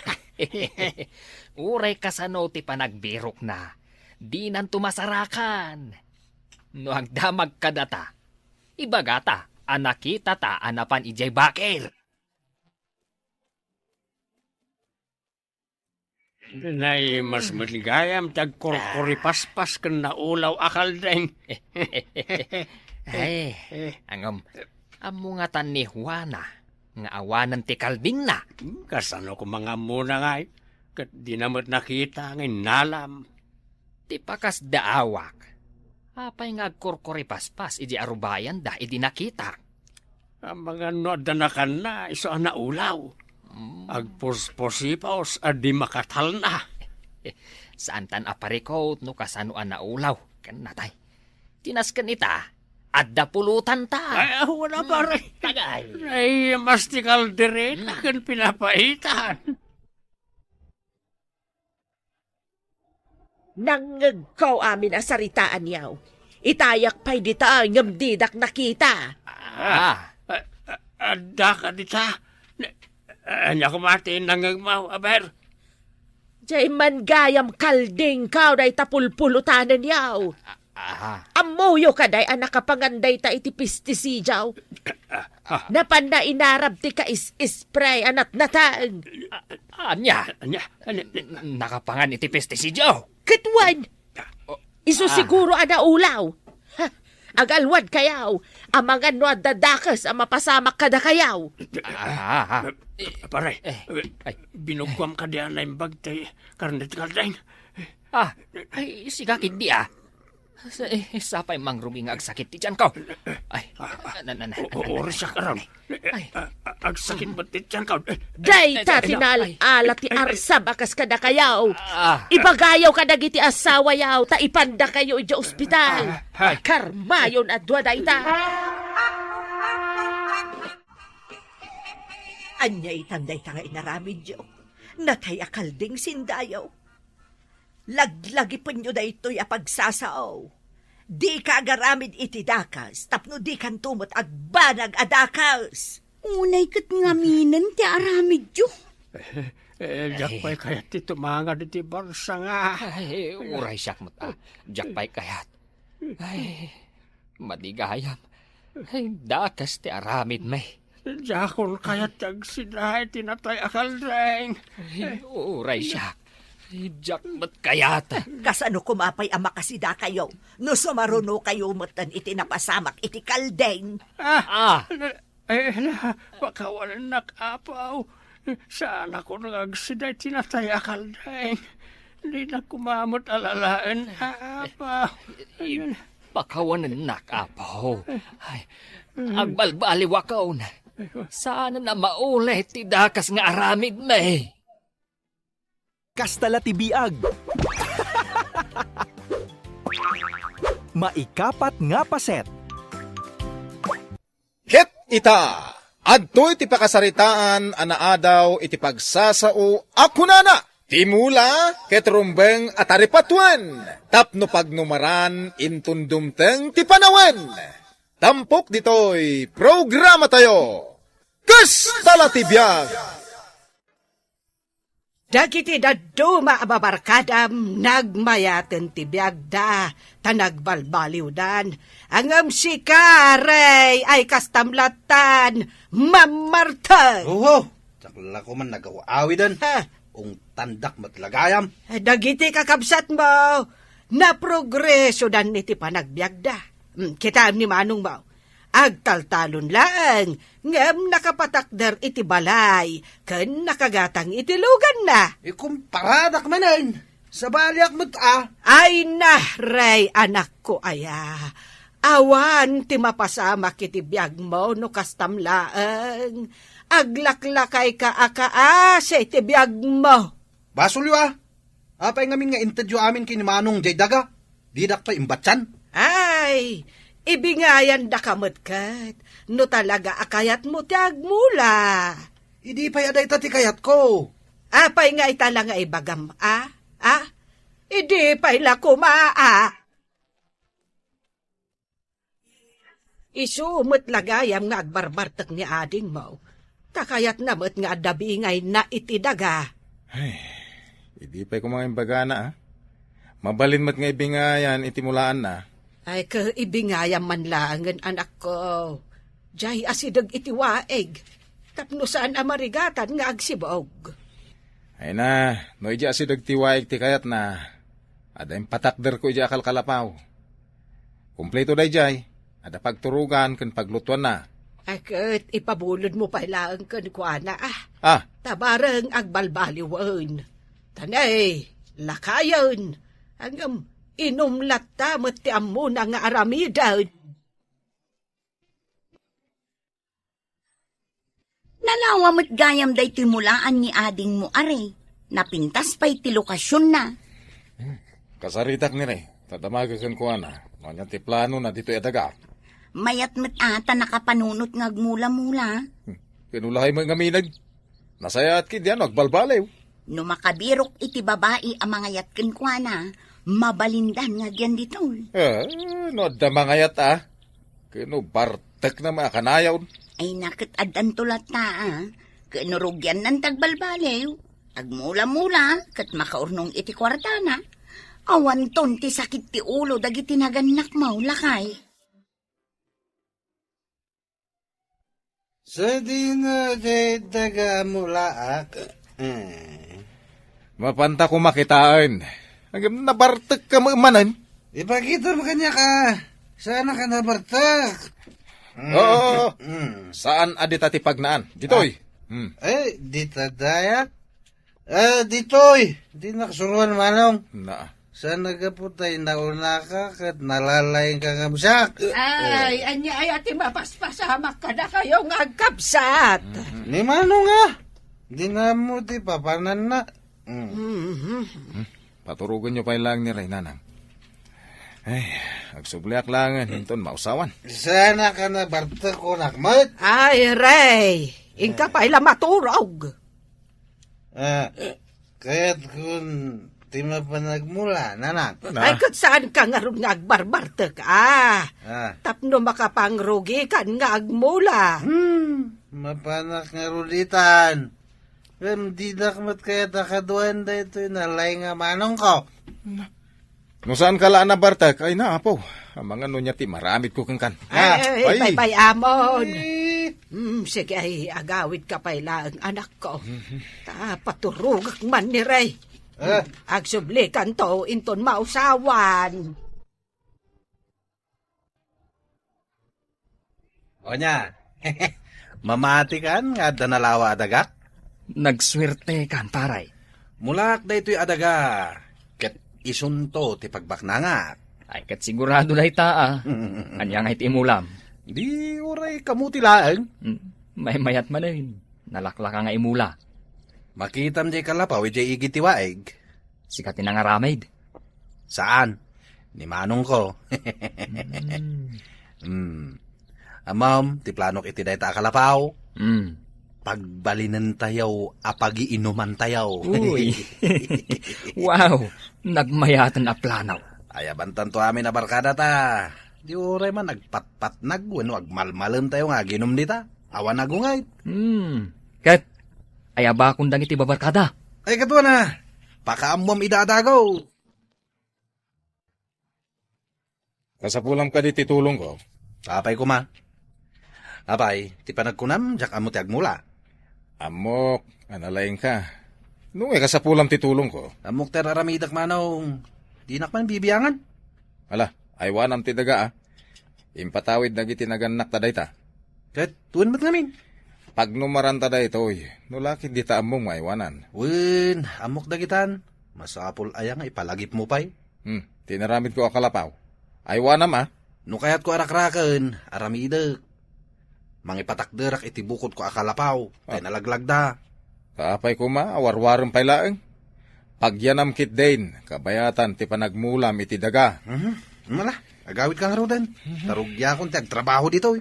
Uray kasano ti panagbirokna, dinanto masarakan. No agdamag kadata, ibagata a nakitata a napan idiay bakir. Nay, mas maligayam ti agkorkoripaspas ken naulaw a kalding. Ay, angem, ammo ngatan ni Juana nga awanen ti kaldingna. Hmm, kasano koma nga ammona ngay? Ket dina met nakita nga innalam. Ti pakasdaawak, apay nga agkorkoripaspas idi arubayanda idi nakitak? Amangan no adda nakanna, isu a naulaw. Mm. Agpuspusipaus a di makatalna. Saantan a parikut no kasano a naulaw. Ken natay. Ti nasken ita, adda pulotanta. Ay, ah, wala, pare. Tagay. Ay, mas ti kaldereta ken pinapaitan. Nangngegko amin a saritaan, yaw. Itayak pay dita ngem didak nakita. Ah, ah, ah, adda ka dita. Ania koma ti nangngegmo, aber? Diay man gayam kalding kaw dayta pulpulotanen, yaw. Aha. Ammoyo kadi a nakapangan dayta iti pestisidiaw? Ah, ah. Napanna inarab ti kais-ispray a natnateng. Ah, ania? Ania? Ania? N-, nakapangan iti pestisidiaw? Ket wen. Oh, isu ah. Siguro a naulaw. Ha, agalwadkayaw. Amangan no adda dakes a mapasamak kadakayaw. Ah, ah, ah. Pare, eh, ay. Binuggoam kadi a naimbag ti karne ti kalding. Ah, ay, siga ketdi, ah. Sa-, eh, sapay mangrugi nga agsakit ti tianko. Ay, ah, ah, na, na, na, o-, o-, oras siya karon. Ay. Ah, ah, agsakit met ti tianko. Dayta ti nal-ala ti arsam a kas kadakayaw. Ah. Ibagayo kadagiti asawayaw, ta ipandakayo idiay ospital. Ah, ah. Karmayon a dua dayta. Ania itan dayta nga inaramidyo? Natay a kalding sindayo. Laglagipenyo daytoy a pagsasao. Dika agaramid iti dakas, tapno dikanto met agbanag a dakas. Unay ket ngaminen ti aramidyo. Eh, eh, diak pay kayat ti tumangad iti barsa nga. Ay, uray siak met, ah. Diak pay kayat. Ay, madigayam. Ay, dakes ti aramidmi. Diakon kayat ti agsida iti natay a kalding. Ay, uray siak. Ay, diak met kayat. Kasano koma pay a makasidakayo no sumarunokayo metten iti napasamak iti kalding? Ah! Ah! Ay, ala, pakawanennak, Apo. Saanakon nga agsida iti natay a kalding. Dinak koma met alalaen, Apo. Pakawanennak, Apo. Ay, agbalbaliwakon. Saanen a mauli ti dakes nga aramidmi. Kasta la ti biag. Maikapat nga paset. Ket ita, adtoy ti pakasaritaan a naadaw iti pagsasao a kunana, "Ti mula ket rumbeng a taripatuen, tapno pagnumaran inton dumteng ti panawen." Tampok ditoy programatayo, Kasta la ti biag. Dagiti dadduma a babarkadam, nagmayaten ti biagda, ta nagbalbaliwdan. Ngem sika, Rey, ay kastam lattan, mammartek. Oho, diak la koma nagaw-awiden. Ha? Ungtandak met la gayam. Dagiti kakabsatmo, naprogresodan iti panagbiagda. Hmm, kitaem ni manongmo. Agtaltalon laeng, ngem nakapatakder iti balay ken nakagatang iti luganna. Ikumparadak manen, sabaliak met a. Ay na, Rey, anakko aya. Awan ti mapasamak iti biagmo no kastam laeng. Aglaklakayka a kaasi ti biagmo. Basolyo a. Apay ngamin nga intedyo amin ken ni Manong jay daga? Didak pay imbatian. Ay, ibingayandaka met ket no talaga a kayatmo ti agmula. Idi pay a dayta ti kayatko. Apay nga ita la nga ibagam, a? A? Idi pay la koma, a? Isu met la gayam nga agbarbartek ni adingmo. Ta kayatna met nga adda bingayna iti daga. Ay, idi pay koma nga imbagana, a? Mabalin met nga ibingayan iti mulaanna. Ay, ket ibingayam man laengen, anakko. Jay asideg iti waig, tapno saan a marigatan nga agsibog. Ay na, no idi asideg ti waig ti kayatna, adda impatakderko idi akalkalapaw. Kumpleto dayjay, adda pagturogan ken paglutuanna. Ay, ket ipabulodmo pay laeng kenkuana, a. A? Ta bareng agbalbaliwen. Ta ne, lakayen. Ngem inum latta met ti ammona nga aramiden. Nalawa met gayam daytoy mulaan ni adingmo, Are. Napintas pay ti lokasionna. Kasaritak ni Re, ta damagen kenkuana no ania ti planona ditoy a daga. Mayat met a ta nakapanunot nga agmula-mula. Hmm. Kinulahay met ngamin. Nasayaat ket diay no agbalbaliw. No makabirok iti babai a mangayat kenkuana, mabalindan nga agyan ditoy. Eh, no adda mangayat a, ket no bartekna met a kanayon. Ay na ket addanto latta a, ket no rugiannan ti agbalbaliw, agmula-mula, ket makaurnong iti kuartana. Awanton ti sakit ti ulo dagiti nagannakmo, lakay. Sadino ti daga a mulaak? Eh. Mapanta koma kitaen. Ngem nabartekka met manen. Ipakitam kaniak a saannak a nabartek. Mm. Oo. Mm. Saan a dita ti pagnaan? Ditoy. Ah. Hmm. Eh, dita daya? Eh, ditoy, dinak suruan, Manong. Na. Saan a gapu ta inaunaka ket nalalaingka ngem siak? Ay, ania aya ti mapaspasamak kadakayo nga agkabsat? Mhm. Ni Manong a, dina ammo ti papananna. Mm. Mhm. Hmm. Paturogenyo pay laeng ni Rey, Nanang. Ay, agsubliak laengen inton mausawan. Saanak a nabartek kunak met? Ay, Rey, inka pay la maturog. Ah, kayatkon ti mapan agmula, Nanang. Na. Ay, ket saanka ngarud nga agbarbartek, a. Ah. Tapno makapangrugikan nga agmula. Hmm, mapanak ngarud itan. Ngem dinak met kayat a kaduaen daytoy nalaing a manongko. Na. No saanka la a nabartek, ay na, Apo. Amangan no ania ti maramidko kenkan. Ay, ay, ay, ay, baybay-amon. Eh. Mm, sige, ay, agawidka pay laeng, anakko. Mhm. Ta paturogek man ni Rey. Ah. Agsublikanto inton mausawan. Onya, mamatikan nga adda nalawa a dagak? Nagsuertekan, pare. Mulaak daytoy a daga, ket isunto ti pagbaknangak. Ay, ket sigurado dayta, a. Ania ngay ti imulam? Di uray kamu ti laeng. Mm, maymayat manen. Nalaklaka nga imula. Makitam diay kalapaw idiay igid ti waig. Sika ti nangaramid? Saan. Ni manongko. Mm. Mm. Ammom, ti planok iti dayta a kalapaw. Mm. Pagbalinentayo a pagiinumantayo. Uy. Wow, nagmayaten a plano. Ayabantanto amin a barkada ta. Di uray man agpatpatnag wenno agmalmalentayo nga aginum dita. Awan agunget. Hmm. Ket, ayabakon dagiti babarkada. Ay, kaduana. Pakaammom ida a dagaw. Kasapulam kadi ti tulongko? Apay koma. Apay, ti panagkunam, diak ammo ti agmula. Ammok, a nalaingka. No nga kasapulam ti tulongko? Ammok ti ar-aramidek, manong. Dinak man bibiangan. Ala, aywanam ti daga, a. Impatawid dagiti nagannakta dayta. Ket wen met ngamin? Pagnumaranta daytoy, no la ket dita ammom nga aywanan. Wen, ammok dagitan. Masapul aya nga ipalagipmo pay? Hmm, ti inaramidko a kalapaw. Aywanam a? No kayatko a rakraken, aramidek. Mangipatakderak iti bukodko a kalapaw, tay Ah. nalaglagda. Apay koma, awarwarem pay laeng. Pagyanam ketdin, kabayatan ti panagmulam iti daga. Mhm. Mala, agawidka ngaruden. Mhm. Ta rugiakon ti agtrabaho ditoy.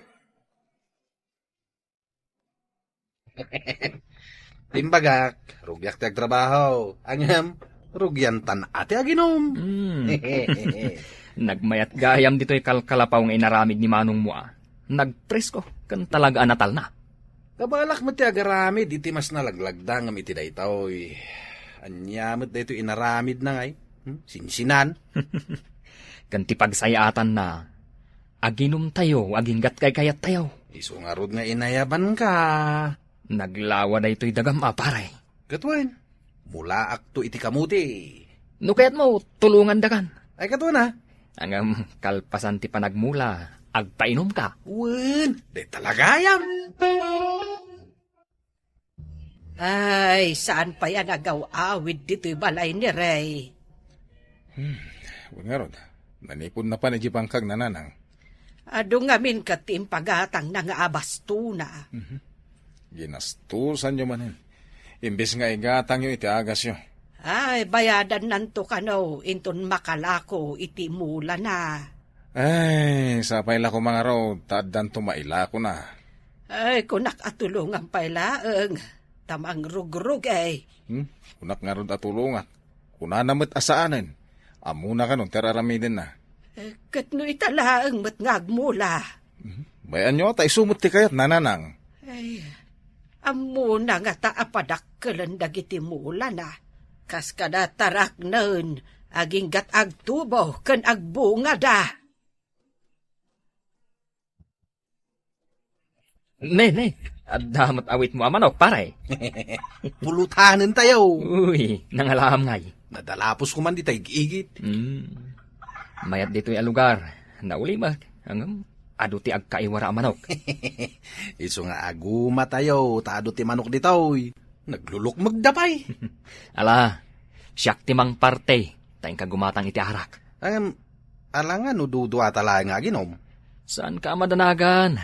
Imbagak, rugiak ti agtrabaho. Ngem, rugiantan a ti aginum. Hmm. Nagmayat gayam ditoy kalkalapaw nga inaramid ni manongmo a. Nagpresko, ken talaga a natalna. Kabalak met ti agaramid iti mas nalaglagda ngem iti daytoy. Ania met daytoy inaramidna ngay? Hmm? Sinsinan? Ken ti pagsayaatanna, aginumtayo, aginggat kaykayattayo. Isu ngarud nga inayabanka. Naglawa daytoy dagam a, pare. Ket wen, mulaakto iti kamuti. No kayatmo, tulongandakan. Ay, ket wen a. Ngem kalpasan ti panagmula, agpainumka. Wen, dayta la gayam. Ay, saan pay a nagaw-awid ditoy balay ni Rey? Hmm, wen ngarud, nanipod na pan idiay bangkag, Nanang. Adu ngamin ket ti impagatangna nga abastona. Mhm. Ginastosanyo manen. Imbes nga igatangyo iti agasyo. Ay, bayadannanto kano inton makalako iti mulana. Ay, sapay la koma ngarud, ta addanto mailakona. Ay, kunak a tulongam pay laeng, ta mangrugrugay. Hmm? Kunak ngarud a tulongak. Kunana met a saanen. Ammona kano ti ar-aramidenna. Eh, ket no ita laeng met nga agmula. Mhm. Bay-anyo, ta isu met ti kayatna, Nanang. Ay, ammona ngata a padakkelen dagiti mulana. Kas kada taraknen, aginggat agtubo ken agbungada. Ne, ne. Adda met awitmo a manok, pare. Pulutanentayo. Uy, nangalaam ngay. Nadalapos ko man dita ig-igit. Hmm. Mayat ditoy a lugar. Nauli met. Ngem, adu ti agkaiwara a manok. Isu nga agumatayo, ta adu ti manok ditoy. Naglulukmegda pay. Ala, siak ti mangparte, ta inka gumatang iti arak. Ngem, ala nga no duduata laeng nga aginom? Saanka a madanagan.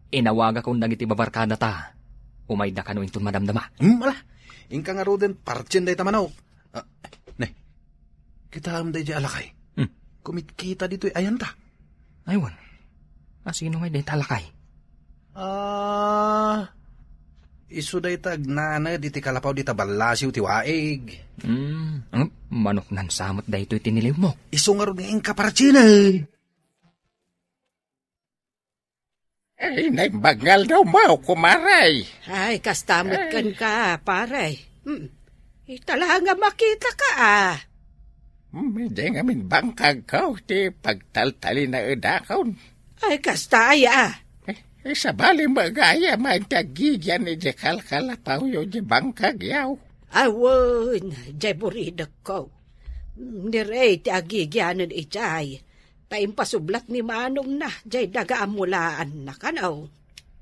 Inawagakon dagiti babarkadata. Umayda kano inton madamdama. Hmm, ala. Inka ngaruden, partien dayta manok. Ah, ne. Kitaem daydiay a lakay. Hmm. Kumitkita ditoy ayanta. Ay, wen. A, sino ngay dayta a lakay? Ah, isu dayta agnaned iti kalapaw dita ballasiw ti waig. Hmm, ang manok nan samet daytoy tiniliwmo. Isu ngarud nga inka, partien. Ay, naimbag nga aldaw mo, kumaray. Ay, kasta met Ay. kenka, pare. Hmm. Ita la nga makitaka, a. Hmm, idiay ngamin bangkagko ti pagtaltalinaedakon. Ay, kasta aya. Eh, eh, sabali mo gayam ti aggigian idiay kalkalapawyo idiay bangkagyo. Awan, idiay buridekko. Ni Rey ti aggigianen idiay. Ta impasublat ni manongna, jay daga a mulaanna kano.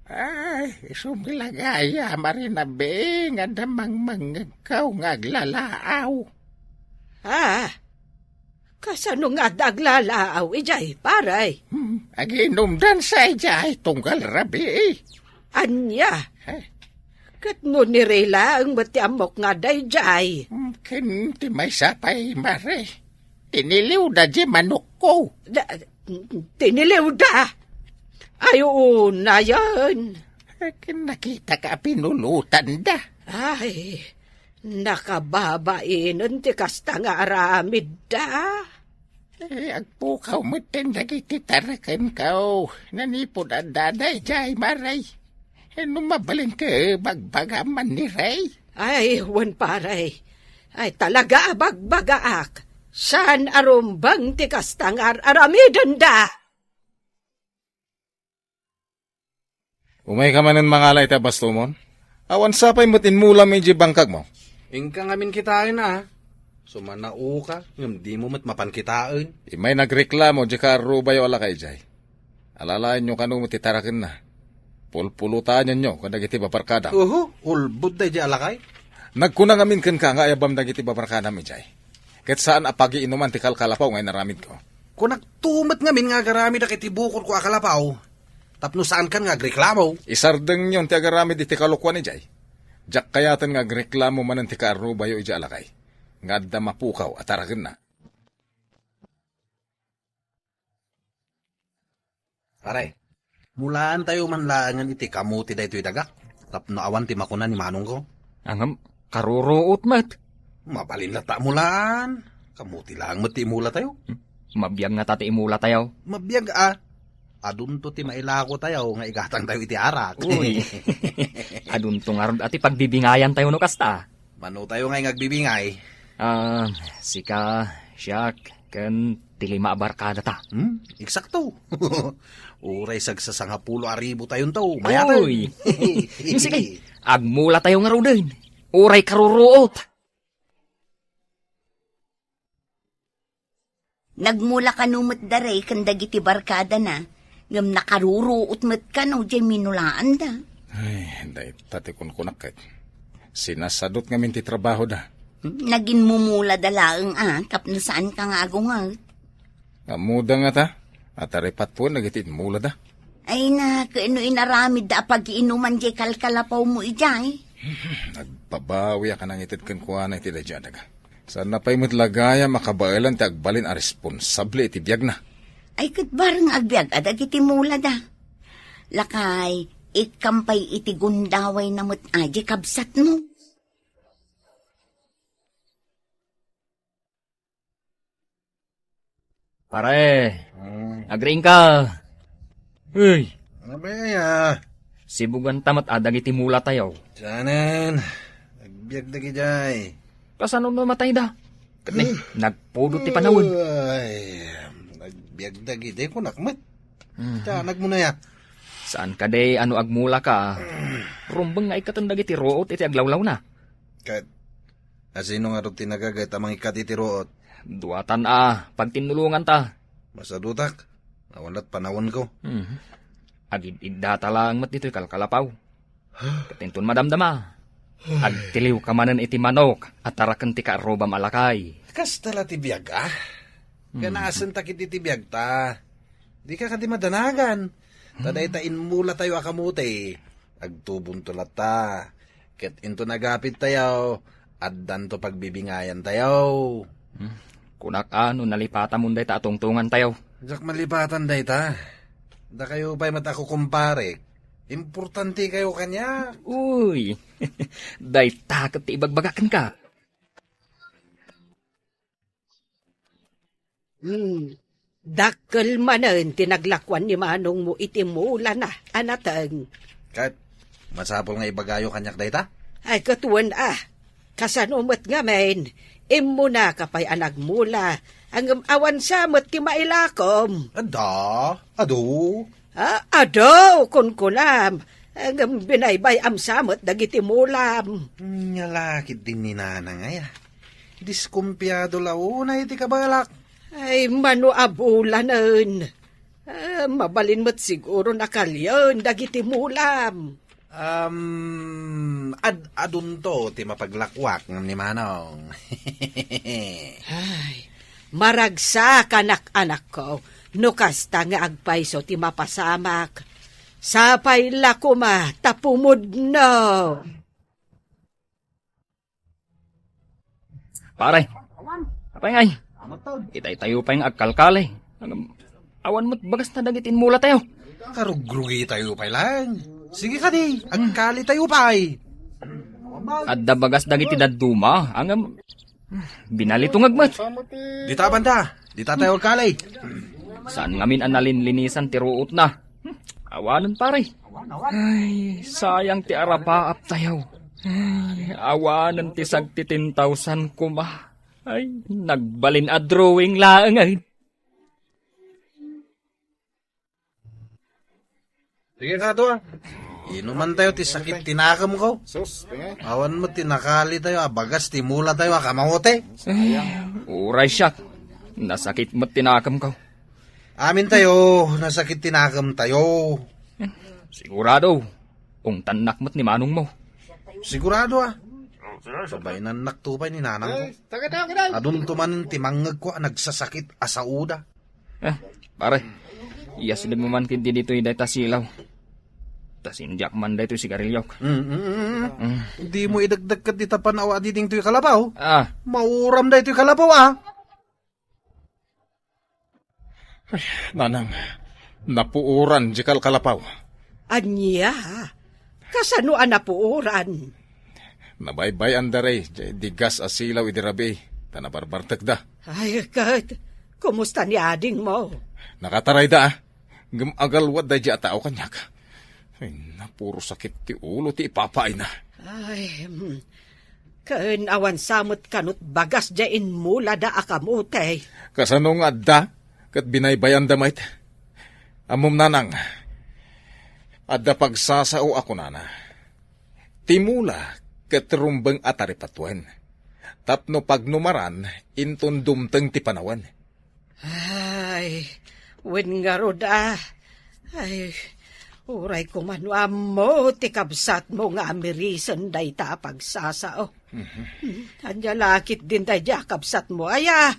Ay, isu met la gayam a rinabii nga adda mangmangngegko nga aglalaaw. Ah, kasano nga adda aglalaaw idiay, pare? Hmm, agiinumdansa idiay tunggal rabii. Ania? Eh? Ket no ni Rey laeng met ti ammok nga adda idiay. Hmm, ken ti maysa pay, mare. Tiniliwda diay manokko. Da, tiniliwda? Ay, unayen. Ken nakitak a pinulotanda. Ay, nakababainen ti kasta nga aramidda. Eh, agpukaw metten dagiti tarakenko. Nanipod adda daydiay, mare. Eh, no mabalinka, bagbagam man ni Rey. Ay, wen, pare. Ay, talaga a bagbagaak. Saan a rumbeng ti kasta nga ar-aramidenda? Umayka manen mangala iti abastomon? Awan sapay met inmulam idiay bangkagmo. Inka ngamin kitaen, a. Sumanaoka, ngem dimo met mapan kitaen. Immay nagreklamo diay kaarrubayo a lakay idiay. Alalaenyo kano met ti tarakenna. Pulpulutanenyo kadagiti babarkadam. Uhu, ulbod daydiay a lakay. Nagkuna ngamin kenka nga ayabam dagiti babarkadam idiay. Ket saan a pagiinuman ti kalkalapaw nga inaramidko. Kunak to met ngamin nga agaramidak iti bukodko a kalapaw. Tapno saankan nga agreklamo. Isardengyon ti agaramid iti kalokuan idiay. Diak kayaten nga agreklamo manen ti kaarrubayo idiay a lakay. Nga adda mapukaw a tarakenna. Pare, mulaantayo man laengen iti kamote daytoy dagak, tapno awan ti makuna ni manongko. Ngem, karuruot met. Mabalin latta a mulaan. Kamote laeng met ti imulatayo. Hmm? Mabiag ngata ti imulatayo. Mabiag a. Adunto ti mailakotayo nga igatangtayo iti arak. Uy. Adunto ngarud a ti pagbibingayantayo no kasta. Manotayo ngay nga agbibingay? Ah, sika, siak, ken ti lima a barkadata. Hmm? Eksakto. Uray sagsasangapulo a ribu tayonto. Mayaten. Uy. Sige, agmulatayo ngaruden. Uray karuruot. Nagmula kano met da Ray ken dagiti barkadana, ngem nakaruruot met kano diay minulaanda. Ay, dayta ti kunkunak ket. Sinasadot ngamin ti trabahoda. Naginmumulada laeng a, tapno saanka nga agunget. Ammoda ngata, a taripatpuen dagiti immulada. Ay na, ken no inaramidda a pagiinuman diay kalkalapawmo idiay? Agbabawiak a nangited kenkuana iti daydiay a daga. Saanna pay met la gayam a kabaelan ti agbalin a responsable iti biagna. Ay, ket bareng agbiag a dagiti mulada. Lakay, ikkam pay iti gundawayna met a diay kabsatmo. Pare, hmm, agriingka. Uy. Ano ba ya? Sibuganta met a dagiti mulatayo. Saanen. Nagbiag dagidiay. Kasano namatayda? Ket ne, nagpudot ti panawen. Ay, nagbiag dagidiay, kunak met. Mhm. Tianagmo na ya. Saan kadi a no agmulaka? Rumbeng nga ikkaten dagiti ruot iti aglawlawna. Ket, asino ngarud ti nagaget a mangikkat iti ruot? Duatan a pagtinnulonganta. Masadutak. Awan lat panawenko. Mhm. Agid-iddata laeng met ditoy kalkalapaw. Ket inton madamdama, agtiliwka manen iti manok a taraken ti kaarrubam a lakay. Kasta la ti biag, a? Mhm. Kanaasentak iti biagta. Dika kadi madanagan. Ta dayta immulatayo a kamote, agtubonto latta. Ket inton agapidtayo, addanto pagbibingayantayo. Hmm. Kunak a no nalipatamon dayta a tungtungantayo. Diak malipatan dayta. Dakayo pay met a kukumparek. Importantekayo kaniak. Uy, dayta ket ti ibagbagak kenka. Hmm. Dakkel manen ti naglakuan ni manongmo iti mulana a nateng. Ket, masapul nga ibagayo kaniak dayta? Ay, ket wen a. Kasano met ngamin? Immunaka pay a nagmula, ngem awan sa met ti mailakom. Adda, adu. Ah, adu, kunkunam. Ngem binaybay-am sa met dagiti mulam. Nya la ketdi ni nanang aya. Diskumpiado la unay ti kabalak. Ay, mano a bulanen. Ah, mabalin met siguro nakalien dagiti mulam. Um, ad-adunto ti mapaglakwak ngem ni Manong. Ay, maragsak, anak-anakko, no kasta nga agpayso ti mapasamak. Sapay la koma ta pumudno. Pare. Pare ngay. Itay tayo pay nga agkalkali. Awan met bagas na dagiti inmula tayo. Karugrugitayo pay lang. Sige kadi, agkali tayo pay. Adda bagas dagiti dadduma, ngem binalitungag met. Dita banda, dita tayo agkali. Saan ngamin a nalinlinisan ti ruotna? Awanen, pare. Ay, sayang ti arapaap tayo. Ay, awanen ti sagtitintaw san koma. Ay, nagbalin a drawing laeng, ay. Sige, kato, ah. Inuman tayo ti sakit ti nakem ko. Sus, pinga. Awan met ti nakali tayo, a bagas ti mula tayo, a kamaote. Ay, uray siak. Nasakit met ti nakem ko. Amintayo, nasakit ti nakemtayo. Sigurado, ungtannak met ni manongmo. Sigurado, a. Sabaynannak to pay ni nanangko. Adunto manen ti mangngegko a nagsasakit a saoda. Eh, pare, iyasidegmo man ketdi ditoy dayta silaw. Ta sindiak man daytoy sigariliok. Mm, mm, mm, mm. Mm. Dimo idekdek ketdi ta panaw a didingtoy kalapaw. Ah. Mauram daytoy kalapaw, a. Ay, nanang, napuoran di kalkalapaw. Ania? Kasano a napuoran? Nabaybay-anda ray, di, di gas a silaw idi rabii, ta nabarbartekda. Ay, ket, kumusta ni adingmo? Nakatarayda, a. Ngem agalwad daydi a tao kaniak. Ay, napuro sakit ti ulo ti ipapaayna. Ay, hmm. Ken awan sa met kano ti bagas diay immulada a kamote. Kasano nga adda, ket binaybay-anda met? Ammom, nanang, adda pagsasao a kunana, "Ti mula ket rumbeng a taripatuen, tapno pagnumaran inton dumteng ti panawen." Ay, wen ngarud, a. Ay, uray koma no ammo ti kabsatmo nga amirisen dayta a pagsasao. Mhm. Hmm, ania la ketdin daydi a kabsatmo aya?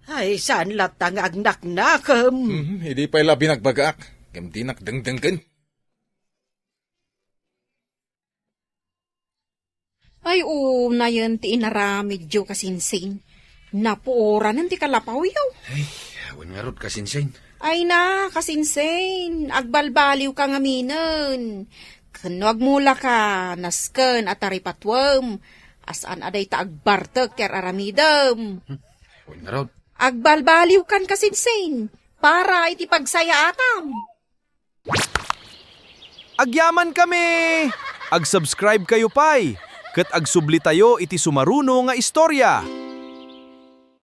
Ay, saan latta nga agnaknakem. Mhm, idi pay la binagbagaak, ngem dinak dengdenggen. Ay, unayen ti inaramidyo, kasinsin. Napuoranen ti kalapawyo. Ay, wen ngarud, kasinsin. Ay na, kasinsin, agbalbaliwka ngaminen. Ken no agmulaka, nasken a taripatuem, a saan a dayta agbartek ti ar-aramidem. Hmm, wen ngarud. Agbalbaliwkan, kasinsin, para iti pagsayaatam. Agyaman kami! Ag-subscribe kayo pay, ket agsublitayo iti sumaruno nga istorya.